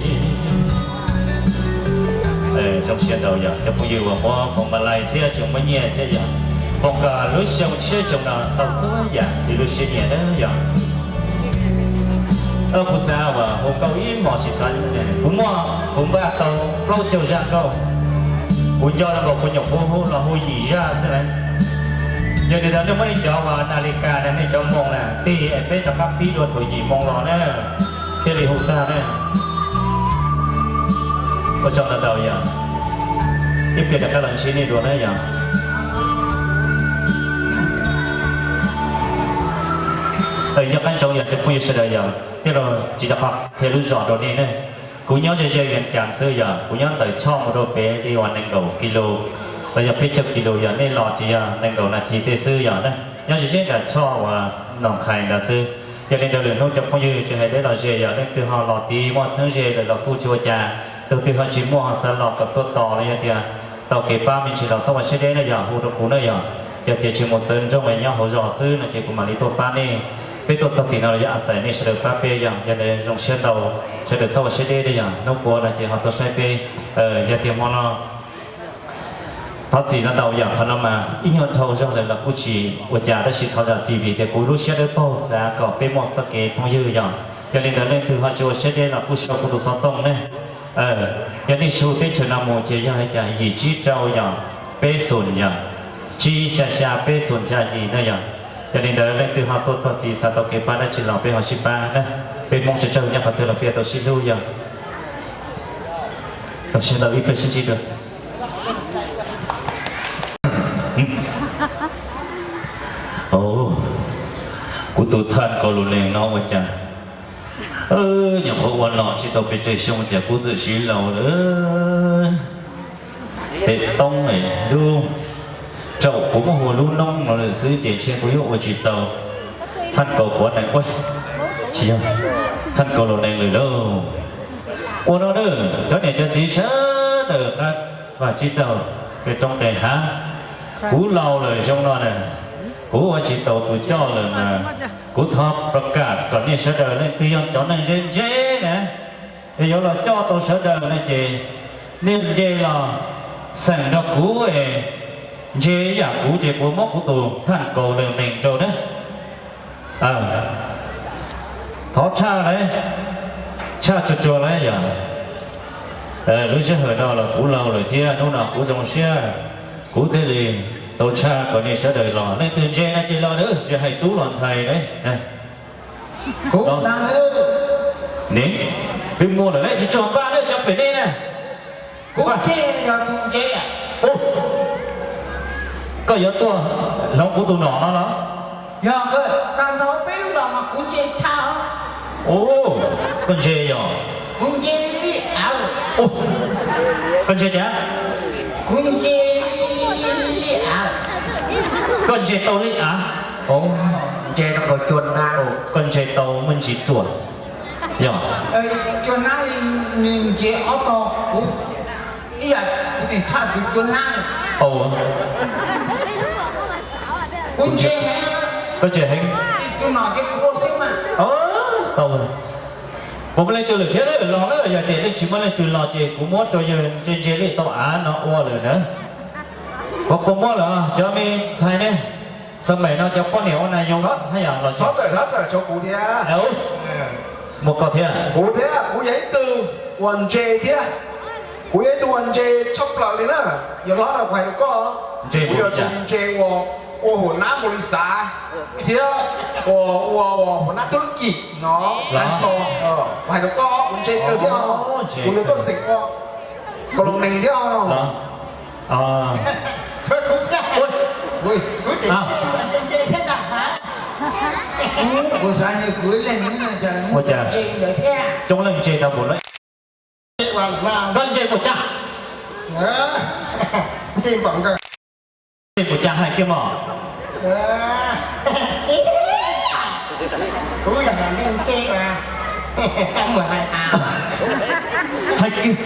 Zoo siab ntau yog cov phooj ywg uas muab foom ma lais thiab tseem muab nyiaj thiab yog foom kom lub xyoo tshiab xyoo no tau txhua yam li lub siab nyiam na yog. Kuv xav uas hu nkauj ib hmos tsis xav, kuv muaj, kuv npaj tau plaub caug zaj nkauj, kuv nco nkaus kuv nyuam qhuav hu los hu yim zaj xwb na. Yog li ntawd nej muab nej cov uas nas li kas na, nej cov moo na tig es peb rov qab pib dua thaum yim moo los na, thiaj li hu tag na. Ua tsaug ntau ntau yog, ib pliag rov qab los ntsib nej dua na yog. Nyob qab ntsoov yog cov phooj ywg sawv daws yog tej laus tsis rov qab qhia lub zos rau nej ne. Kuv nyob ze ze Vias Cas xwb yog kuv nyob ntawm Choj mus rau pem li uas nees nkaum kis lus los yog peb caug kis lus, yog nej los ces yog nees nkaum nas this tej xwb yog ne. Nyob ze ze nram Choj uas Noom Qhais ntawd xwb. Yog li ntawd lwm hnub cov phooj ywg tsis hais deb los ze, yog leej twg ho los tid muaj xeeb ze lawm los kuj tsis ua cas, tus twg ho tsis muaj ho xav los kom tuaj tos los yog tias tau kev pab me ntsis los txhob ua siab deb na yog, hu rau kuv na yog. Yog tias tsis mus txawv nroog es nyob hauv zos xwb no ces kuv mam li tuaj pab nej. Peb tuaj txog tim no los yog a xais nej sawv daws pab peb yog, yog li zoo siab ntau, sawv daws txhob ua siab deb na yog. Hnub puav no ces ho tuaj saib peb, yog tias hmo no thov txim ntau ntau yog qhov no mas ib nyuag dhau zog lawm los kuj tsis ua cas, tab sis thov zam txim vim tias kuv lub siab dawb paug xav kom peb muaj txoj kev phooj ywg yog. Yog li ntawd leej twg ho tsis ua siab deb los kuj sau kuv tus xov tooj ne. Yog nej sau teb chaws no mus ces yog li cas yim tsib rau yog peb xoom yog, tsib xya xya peb xoom xya yim na yog. Yog li ntawd leej twg ho tuaj txog tid xav tau kev pab dab tsi los peb ho sib pab na. Peb Hmoob tsawg tsawg nyob qhov twg los peb tau sib hlub yog. Rau siab ntau ib pliag sib ntsib dua. Kuv tus thaj kaus lus nees no ua cas nyuam qhuav ua nom tsis tau pes tsawg xyoo cas kuv txawm siv laus lawm. Pem toob lub, rau kuv muab hu lub noob no lawm xwb ces ntshe kuv yuav ua tsis tau thaj kaus quav nees, tsis yog, thaj kaus lus nees lawm lauj. Ua no na, cov niam cov txiv sawv daws qab vaj tsib taug pem roob tes hav, kuv laus lawm xyoo no na, kuv ua tsis tau tus coj lawm mas kuv thov pov kam kom nej sawv daws leej twg yog cov neeg ntse ntse na, es yuav los coj tau sawv daws no ces nej nce los xeem nrog kuv es ntse ib yam kuv ces kuv muab kuv tus thaj kaus lus nees rau na. Thov tshaj lawm, tshaj tsuag tsuag lawm yog. Lub sij hawm no los kuv laus lawm thiab hnub no kuv zoo siab, kuv thiaj li Tau tshaj kom nej sawv daws los, leej twg ntse no ces los na, tsis hais tub los ntxhais na. Kuv no, ne, twb muaj lawm, tsis tshua npaj na, cov pem nej na. Kuv ces yog tus ntse. Koj yuav tuaj hloov kuv tus nom no los? Yog, tag nrho peb lub zos mas kuv ntse tshaj. Koj ntse yog? Kuv ntse li av. Koj ntse cas? Kuv ntse li av. Koj ntse tau li av? Ntse rau cua nab. Koj ntse tau muaj ntsis ruam. Yog, cua nab li, nws ntse ob tog kuv ib yam, kuv tseem tshaj tus cua nab. Kuv ntse heev. Koj ntse heev. Tus nom ces kuv ua xwb mas. Tau. Puas muaj leej twg lawm thiab los na? Yog tias leej tsis muaj leej twg los ces kuv muab rau yawg ntse ntse li tau av no ua lawm na. Puas, puas muaj lawm cov me ntxhais ne? Xam mem no cov poj niam ua nas yog hab yam los txhob txawm, txhob txawm tshuav kuv thiab. Muaj koj thiab. Kuv thiab, kuv yog ib tug uas ntse thiab. Kuv yog ib tug uas ntse tshaj plaws li na. Yog hlob no kuv hais rau koj, kuv yog tus ntse uas ua huam nab npaum li xav thiab ua, ua, ua huam nab thub kim no. Kuv hais rau koj, kuv ntse kawg thiab. Kuv yuav tuaj xeem ua koj los neeg thiab. Ua cas coob leej ntse tau npaum no? Koj ntse puas cag? Ntse puas cag hais kiag mog. Hais kiag,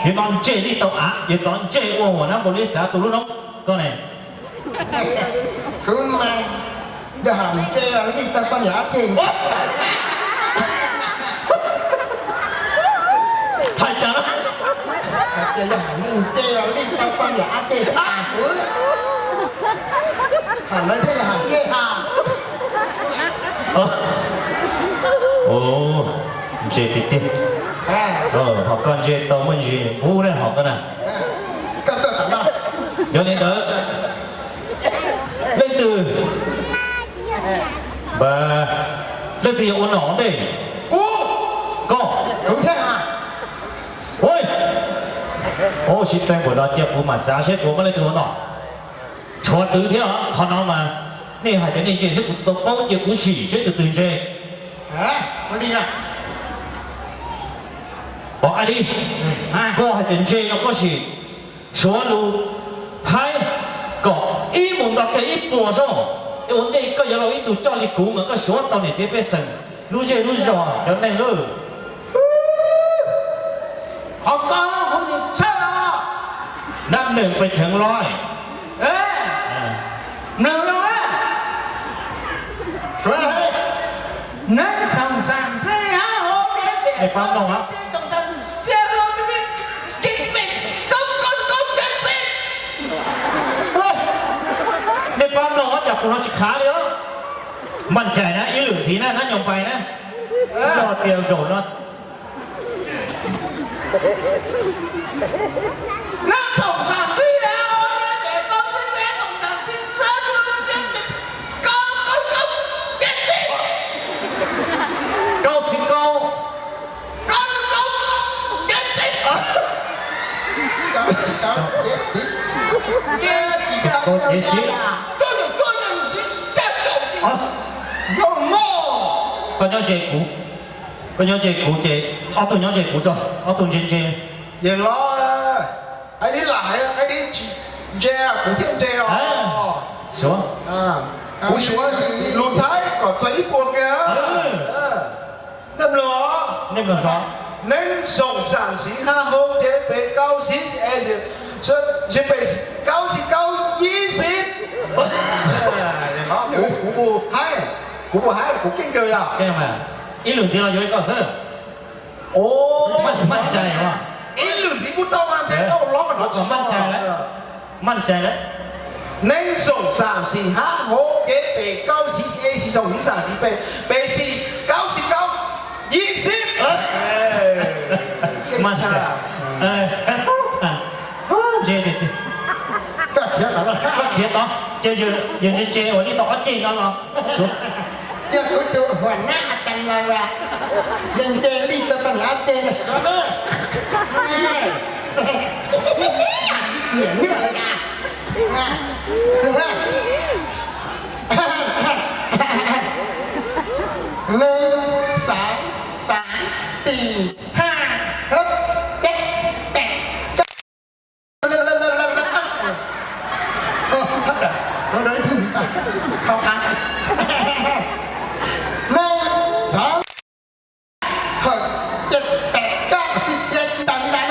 yuav tau ntse li tau av, yuav tau ntse ua huam nab npaum li xav tus lub noob koj ne. Kuv mas yog hais ntse li tau poj niam ab ceg. Hais cas? Yog hais ntse li tau poj niam ab ceg tas kuv. Hais lawv thiaj yog hais ntse tas. Ntse tiag tiag. Ho koj ntse tau muaj ntsis pub ne ho koj na. Yog li ntawd, leej twg, leej twg yuav ua nom ntej? Koj. Sib txeeb npaum no cia kuv mam xav seb puas muaj leej twg ua nom. Tshuav twv thiab qhov no mas, nej hais tias nej ntse xwb kuv tsis tau paub cia kuv sim seb tus twg ntse. Pov Ai Di, koj hais tias ntse no koj sim suav lus Thaib kom ib mus nto kiag ib puas zog, es ua ntej koj yuav los ib tug coj li kuv mas koj suav tau niam txiv pej xeem lub zej lub zos cov neeg lawm. Qhov ko kuv tsis txhawj os. Nab neeg pes theev los. Mloog zoo na. Neeg xoom xaam xwb hab hov, nej pab mloog hab. Nej pab mloog hab, cas kuv hnov tsis khav li os. Maj cais na, ib lwm ntxiv na, nab nyoos pais na. Yog tias zaum no Kaub xiv kaub. Kaub xiv. Koj nyob ze kuv, koj nyob ze kuv ces ob tug nyob ze kuv tso, ob tug ntse ntse. Yawg hlob, Aib Dib lam hais, Aib Dib tsis ntse, kuv thiaj ntse os. Kuv suav lus Thaib kom txog ib puas kiag. Nej mloog, nej mloog, neeb xoom xaam xiv hab hau ces pem kaub xiv, pem kaub xiv kaub yib xiv. Kuv, kuv puas haib, kuv puas haib, kuv keej kawg yog. Ib lwm ntxiv los yuav li koj xwb. Maj cais, ib lwm ntxiv kuj tau mas, ntse tau hlob kom hnov tsis maj cais lawm. Maj cais lawm. Neeb xoom xaam xiv hab hau ces pem kaub xiv, xiv xoom xiv xaam xiv pem, pem xiv kaub xiv kaub yib xiv. Maj cais. Ntse tiag tiag. Koj khiav tod, ces yawg ntse ntse ua li tau ob ceg no los. Yog kuv tus huam nab a kas los as, yawg ntse li tau pab niam ob ceg no. Niam nyiaj los as. Neeg xav xav tis haj hab ceb pem coj. Neeg xav hab ceb pem coj tis tias tis tas li tas.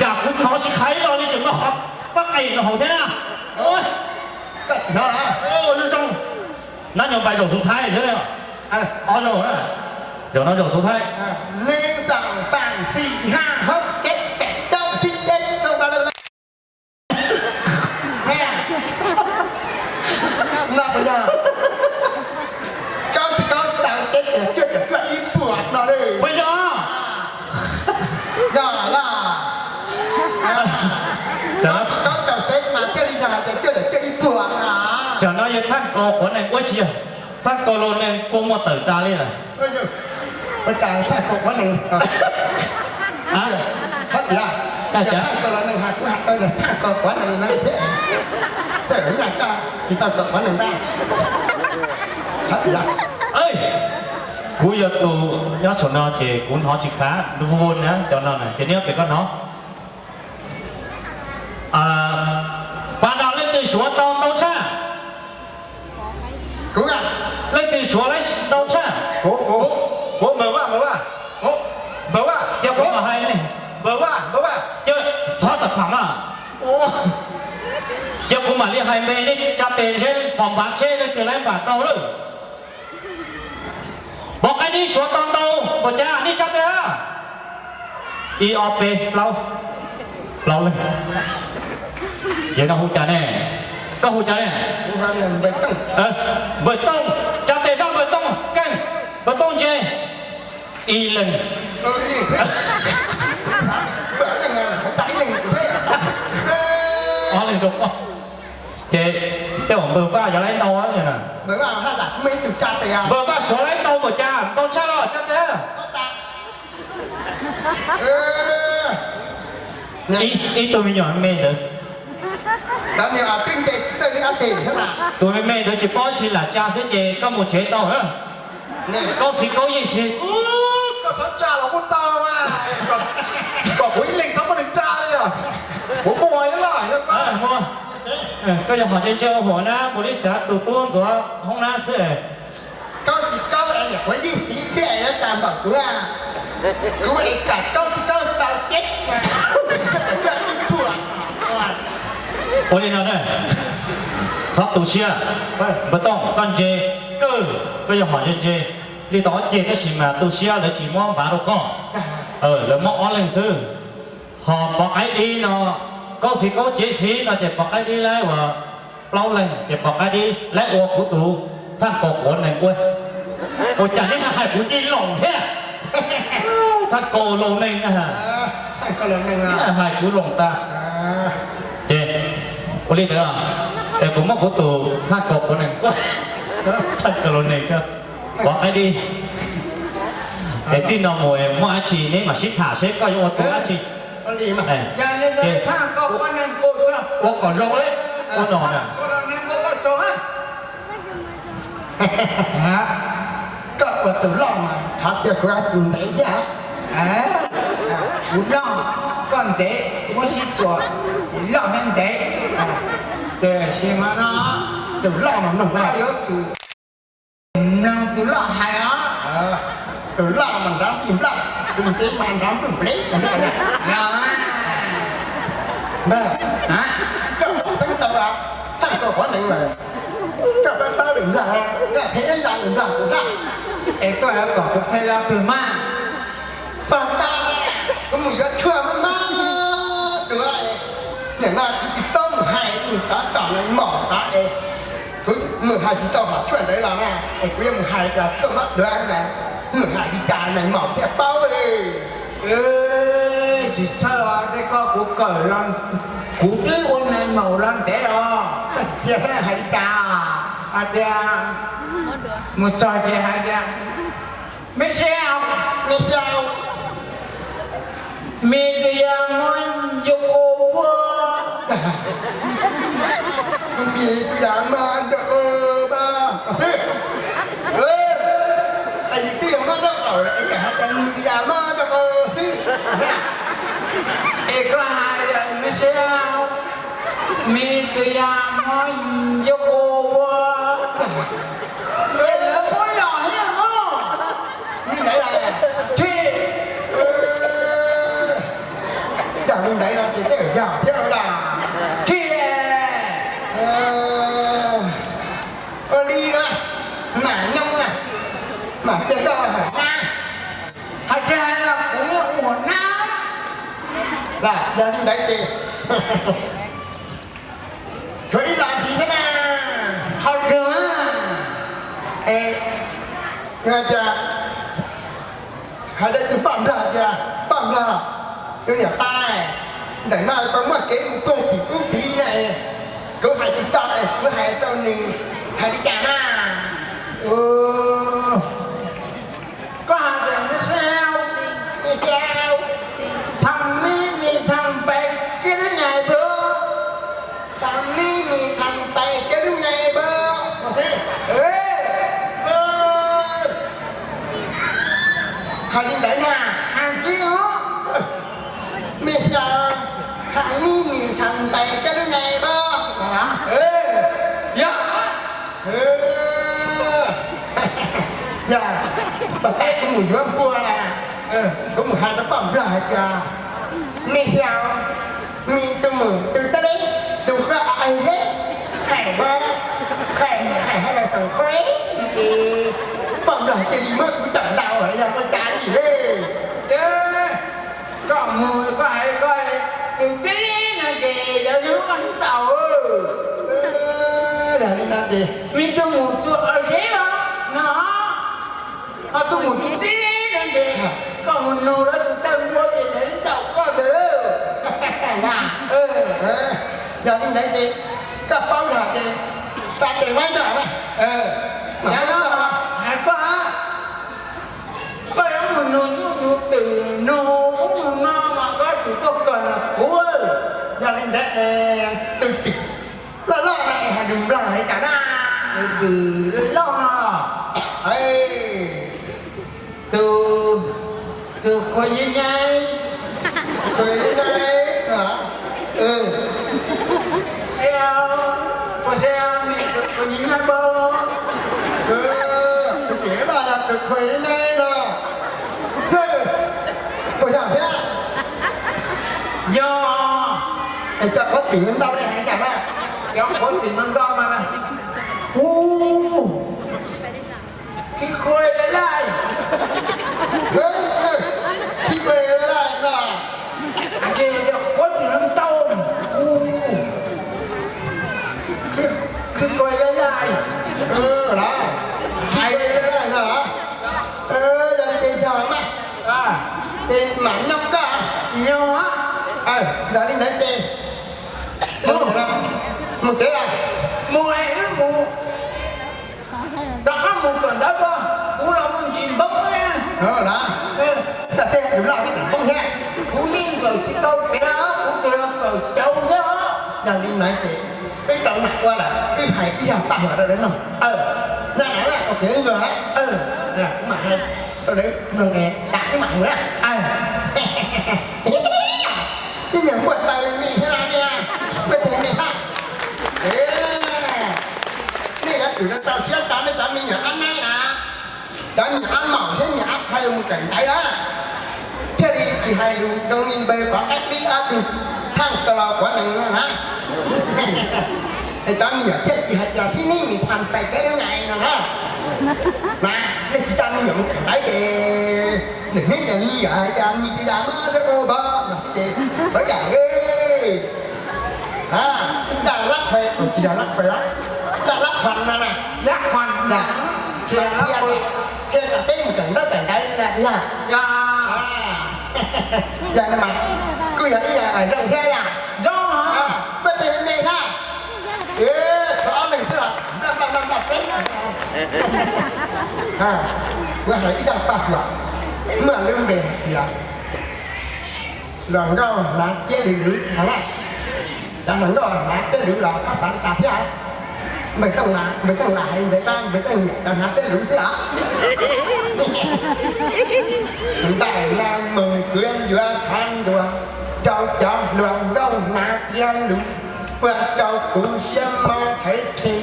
Cas kuv hnov tsis khaiv los li tseem muaj qhov pab qe no hauv thiab na. Zoo zoo, nab nyob pais zaum xub thaib xwb, ob zaug na, zaum no zaum xub thaib. Neeg xav xav tis haj hab ceb pem coj tis tias tis tas li tas. Koj tis koj tau ceb tias cuaj caum cuaj ib puas no li. Puas yog? Yog los. Koj tau ceb mas thiaj li yog hais tias cuaj caum cuaj ib puas no. Tsam no yog thaj kos quav nees ua tsis yog, thaj kos los nees kua muag tawm tas li lawm. Ua cas thaj kos quav nees? Hab tias, thaj kos los nees has kuv has tau yog thaj kos quav nees na thiab. Tej nyaj koj tsis tau kos quav nees ntag. Hab tias, kuv yog tus nyob saum no ces kuv hnov tsis khav, nws hu na cov no na ces neb pem koj hnov. Pas no leej twg suav tau ntau tshaj? Leej twg suav tau ntau tshaj? Kuv, kuv, kuv, npawg Vaj, npawg Vaj, npawg Vaj, ces kuv mam hais ne. Npawg Vaj, npawg Vaj, ces txhob tam tham mas. Ces kuv mam li hais npe, nej tsa tes seb pom npav tsheb leej twg laib npav tau lawm. Pov qaib dib suav tau ntau npaum cas nej tsa tes. Ib ob peb plaub, plaub leeg. Yog no hu cas ne? Koj hu cas ne? Npawg Tooj, tsa tes zaj Npawg Tooj, Npawg Tooj ntse. Ib leeg. Ob leeg rau koj. Ces tej zaum npawg Vaj yog laib ntau. Npawg Vaj suav laib ntau npaum cas, ntau tshaj los tsa tes. Ib tug me nyuam me ntawd. Tus me me ntawd tsis paub tsi lam tsa xwb ces koj mus tsev tau. Kaub xis kaub yeej xis. Koj txhob tsa los kuj tau mas. Kom kuv ib leeg txhob muaj neeg tsa li os. Kuv muaj ib loj yog koj. Koj yog hom ntse ntse ua huam na, mus li xav tus tub ntxuav hoob nab xwb. Kaub xis kaub es niam kuv yeej xis thiaj yuav tsa npaum kuv. Kuv es kam kaub xis kaub tau ceb. Ua li no na, txhob tu siab. Npawg Tooj, koj ntse kawg, koj yog hom ntse ntse li tau ob ceg tab sis mas tu siab lawv tsis muab npav rau koj. Lawv muab ob leeg xwb. Ho pov qaib dib no, kaub xis kaub cev xis no ces pov qaib dib laib ua plaub leeg ces pov qaib dib laib ua kuv tus thaj kaus quav nees ua. Ua cas neb hais kuv ncig loos thiab? Thaj kaus laus nees, hais kuv loos tas. Ces ua li ntawd, es kuv muab kuv tus thaj kaus quav nees, thaj kaus laus nees, pov qaib dib. Es txij no mus muaj dab tsi neb mam sib tham seb koj yuav ua tus dab tsi. Ua kom zoo li ua no na. Koj ua tus loj mas thov tias kuv tus ntev thiab. Kuv loj, koj ntev, muab sib txuas, loj thiab ntev. Tiam sis mas no, tus loj mas mloog, koj yuav tsum mloog tus loj hais os. Tus loj mas nrov nplij nploj, tus ntev mas nrov nplij nplev. Koj pom teeb tau, thaj kaus quav nees lawm, koj pab pab lwm nplog, koj qhia ib zaj lwm nplog kuv haj. Es koj yuav kom kuv qhia lo twg mas? Pog tas, kuv mus yuav tshuaj mab mab dua, nim no kuv tsis paub mus hais, mus tov tom nees maum tod es kuv mus hais tsis tau hom tshuaj ntawd los na, es kuv yuav mus hais cov tshuaj mab dua ntawd, mus hais li cas nees maum thiaj paub li. tsis txhawj os, tej ko kuv kawm los, kuv twb ua neeg maum los ntev los. Tias hais li cas? Hais tias mus txog ces hais tias, me xia, me xia, me tus yam no yuav ua ua, me tus yam no yuav ua ua. Es yus twb yog muab rab qau lawm es kawm hais tias me tus yam no yuav ua ua. Es koj hais tias, me xia, me tus yam no yuav ua ua. Es lawv muab los thiab no. Li ntawd los? Tsis. Yog li ntawd no ces tej zaum yog thiab los? Tsis. Ua li no, mam nyob na, mam cia koj hais na. Hais tsis hais los kuv yeej ua na. Los yog li ntawd ces tshuav ib los ntxiv thiab na. Qhov twg? Es yog tias hais rau tus poj nplog tias, poj nplog, tus niam tais, ntawm no tau muaj kev mus puag tim ub tid na, kuv hais tsis tau es kuv hais rau nws hais li cas na? Koj hais tias, me xia, me xia, thaj me me thaj pais kev lub nyai pab, thaj me me thaj pais kev lub nyai pab. Hais li ntawd na, hais tsis os. Me xia, thaj me me thaj pais kev lub nyai pab. Yog, yog, tom ntej kuv mus yuav npua, kuv mus hais rau poj nplog hais tias, me xia, me tus muam tus teb li, tus koj a le, hais, hais, hais hais los tau qhov, poj nplog cia li muab kuv cawm ntau yog ua cas li. Koj mus koj hais koj tus tib no ces lawv yeej ua ntau. Yog li no ces me tus mus tus a le los no, ho tus mus tus tib no ces koj mus nug lawv tus tawj npua ces lawv ntau koj ntawd. Yog li ntawd ces koj paub lawm ces tsa tes mab nrog na. Yog no hais koj, koj yuav mus nug nyuj nug twm nug ub nug no mas koj tsum tuaj kawg kuv. Yog li ntawd tus twm loj loj na es hais lus Nplog li cas na? Tus twm loj loj no, tus, tus khuav nyab nyab, khuav nyab nyab, ua xia, me khuav nyab nyab npau, tus twm loj yog tus khuav nyab nyab no. Puas yog thiab? Yog. Es cov khuav twm ntau li hais cas na? Cov khuav twm ntau ntau mas na, ub, khib khuav laj laj, khib khuav laj laj no. Hais tias cov khuav twm ntau, ub, khib khuav laj laj, khib khuav laj laj no. Yog li ces yog mas, ces mam nyob koj, nyob, yog li ntawd ces mus, mus tsev los? Mus es wb mus, rov qab mus kawm ntawv tso, kuv los mus ntsis npoob. Los, tej tus loj thiab kawm npoob thiab. Kuv yeej kawm tsis tau tiav, kuv tsuas yog kawm cauv thiab. Yog li ntawd ces wb tau mam ua lawm, wb hais ib zaj paj huam rau lawv mloog. Zaj no na, ua kev ntxuag, kuv mam hais rau lawv mloog es tas wb mam mus na. Ib yam npuaj taws li me thiab no tiag, npuaj taws me hab. Nej yuav tsum rau siab rau nej cov me nyuam ab naib na, cov me nyuam ab maum thiab me nyuam ab phaj mus kawm ntawv na, thiaj li tsis hais lus zoo li npawg Pov Qaib Dib ob tug thaaj rau los quav nees no na. Es cov me nyuam thiaj tsis hais tias thib neb nis tham pais kev lub nyai no na. Mas nej tsis coj me nyuam mus kawm ntawv ces nws hnub ib me nyuam hais tias me tis yam no rau pab mas xwb ces pab yam daj lab qhuas, tsis yog lab qhuas, daj lab qhuas no na, lab qhuas na, qhia kom peb mus kawm ntaub kawm ntawv na yog. Yog mas kuj yog ib yam zoo thiab yom. Zoo, koj tes me na. Txog ob leeg xwb los nplaj nplaj nplaj nplaj peb. Kuv hais ib zaj paj huam, muaj lub npe hais tias hluas nkauj hnav tiab lwm lwm no na. Cov hluas nkauj hnav tiab lwm los koj xav li cas thiab? Npawg Tooj, npawg Tooj lam hais ntawd tab npawg Tooj nyiam cov hnav tiab lwm xwb os. Ntais na mus kuv yuav qhov ntuas rau cov hluas nkauj hnav tiab lwm, ua rau kuv siab mob rhawv rhe.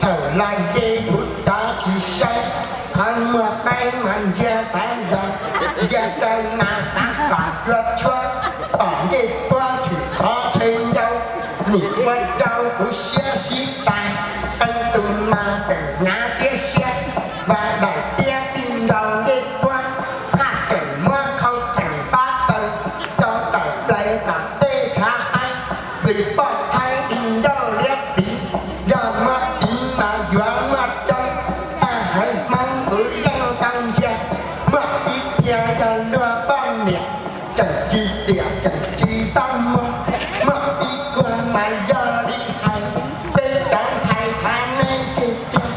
Thaum los ze kuv rov tsis saib, qhov muag qaib mas ntsia tav zog, ntsia rau mas tav kom cua tshuab, pom ncej puab tshwm qhov tshee ncau, nim ua rau kuv siab sib tais, qee tus mas tseem hnav tiab siab, vas daim tiab tij nkaus ncej puab, haj tseem muab khau tseem pab taw, rau tawm plaws tom tej tshav qaib, plis poj thaib di ncauj liab tiv, yog muaj tiv mas yuav muaj coob, tag haiv Hmoob kuv yeej tau ntsia, muaj ib tiag yog luag poj niam, tseem tsis tiam tseem tsis tau muag, muaj ib kuag mas yog li hais, peb cov ntxhais thav neb ceg ceg,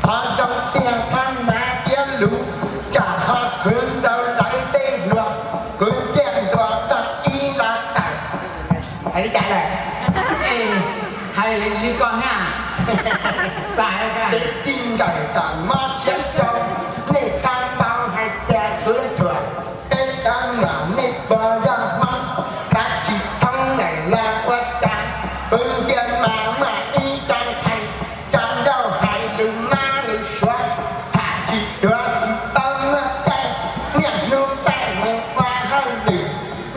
qhov zoo tiag txhob hnav tiab lwm, tsam ho khwv rau lawv tej hluas, kuv ciaj ntuas tag ib lo tawm. Hais li cas lawm? Hais li ko thiab. Ces tij nkaus kom mob siab rau, nej txhob ntau hais tias kuv ruam, peb cov nom nej puas yog Hmoob, xav tsis thoob lawm los ua cas, kuv ntsia mas muaj ib co ntxhais, tso ncauj hais lus mab lus suav, tham tsis duav tsis paub muaj caij, niaj hnub taij mus ua hauj lwm,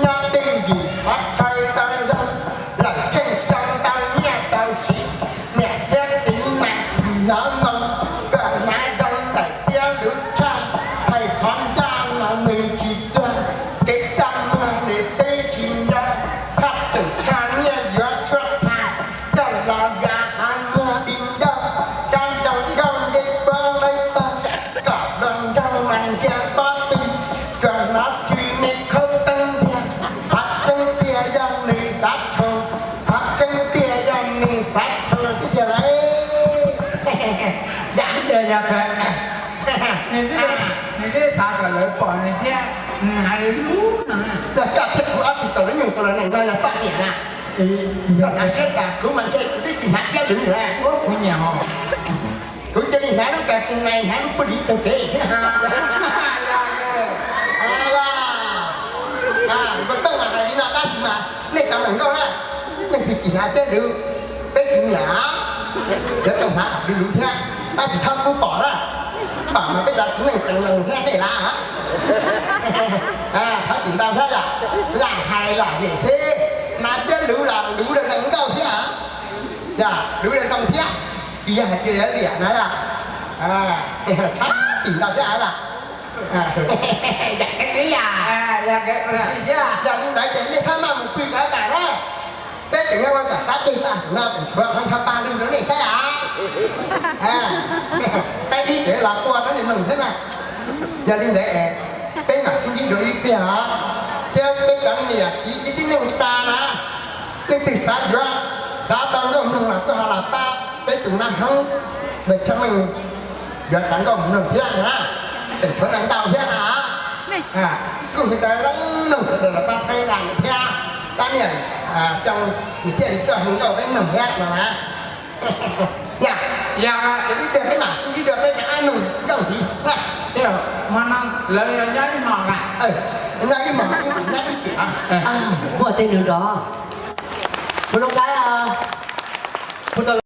nyob twj ywm qhov chaw tau zoo, lawm tsheej xyoo tau nyiaj tau siv, niam thiab txiv mas hnov moo, koj hnav zoo ntawm tiab lwm tshaj, hais qhov ncaj los nws tsis tuag, kev coj muag nws twb tsis nco, haj tseem tshaj nyiaj yuav tshuab tha, coj los ya qhov muag di ncauj, sab nroo nkauj ncej puab lawb tog, kom hluas nraug mas ntsia pob tw, tsuas hnov tshwm me khaub teeb ntiag, qhov tseeb tiag yog nws xav tshoov, qhov tseeb tiag yog nws xav tshoov tib tiag lauj. Yam li yog nws twb xav kom lawv pom nws thiab, nws hais lus no. Yog koj thiab kuv ob tug tau lub nyuag tus los neeg no yog poj niam na. Koj hnav siab tas kuv mas ntshe kuv twb tsis hnav tiab lwm lawm. Kuv nyiam hos. Kuv cia li hnav lub kas tis nais hnav lub pub div taug kev thiab. Npawg Tooj mas hais li no tab sis mas nej cov hluas nkauj na, leej twg tsis hnav tiab lwm, peb tsis nyiam, yuav tau hnav kom lwm lwm thiab, tab sis thaub kub pom na, pom mas peb cov txiv neej tseem lees thiab nej lav. Thaub tim ntau thiab yom, lam hais lam vim xwb, hnav tiab lwm los lwm rau hluas nkauj thiab, lwm rau zoo thiab, tsis yog hais tias liam na yom. Thaub tim ntau thiab yom. Yam kev peb yam, yog li ntawd ces nej txhob maj mus pw cov tas na. Peb tseem yuav ua kom sab teg tag no tseem tshuav qhov ncho pa lug rau nej saib av. Peb ib tsev los ua rau nej mloog thiab na. Yog li ntawd es peb mam sib ntsib dua ib pliag os, thiab peb cov niam txiv kwv tij neej tsa na, leej twg xav yuav, xav tau nkauj mloog los kuj ho los pab peb tus nab hoob Npawg Tsheej Meej yuav tau nkauj mloog thiab na, tseem tshuav ntau thiab na. Kuj hais tau zoo mloog sawv daws los pab thaib nqa thiab, pab niam xyoo nws thiaj li tuaj hu nkauj peb mloog thiab no na. Yog, yog, ces ib pliag peb mam sib ntsib dua peb rov qab mloog nkauj ntxiv na. Hmo no lawv nyob ib hmos a? Nyob ib hmos, nyob ib tiam. Muaj tej nws nrov. Kuv zoo kab os.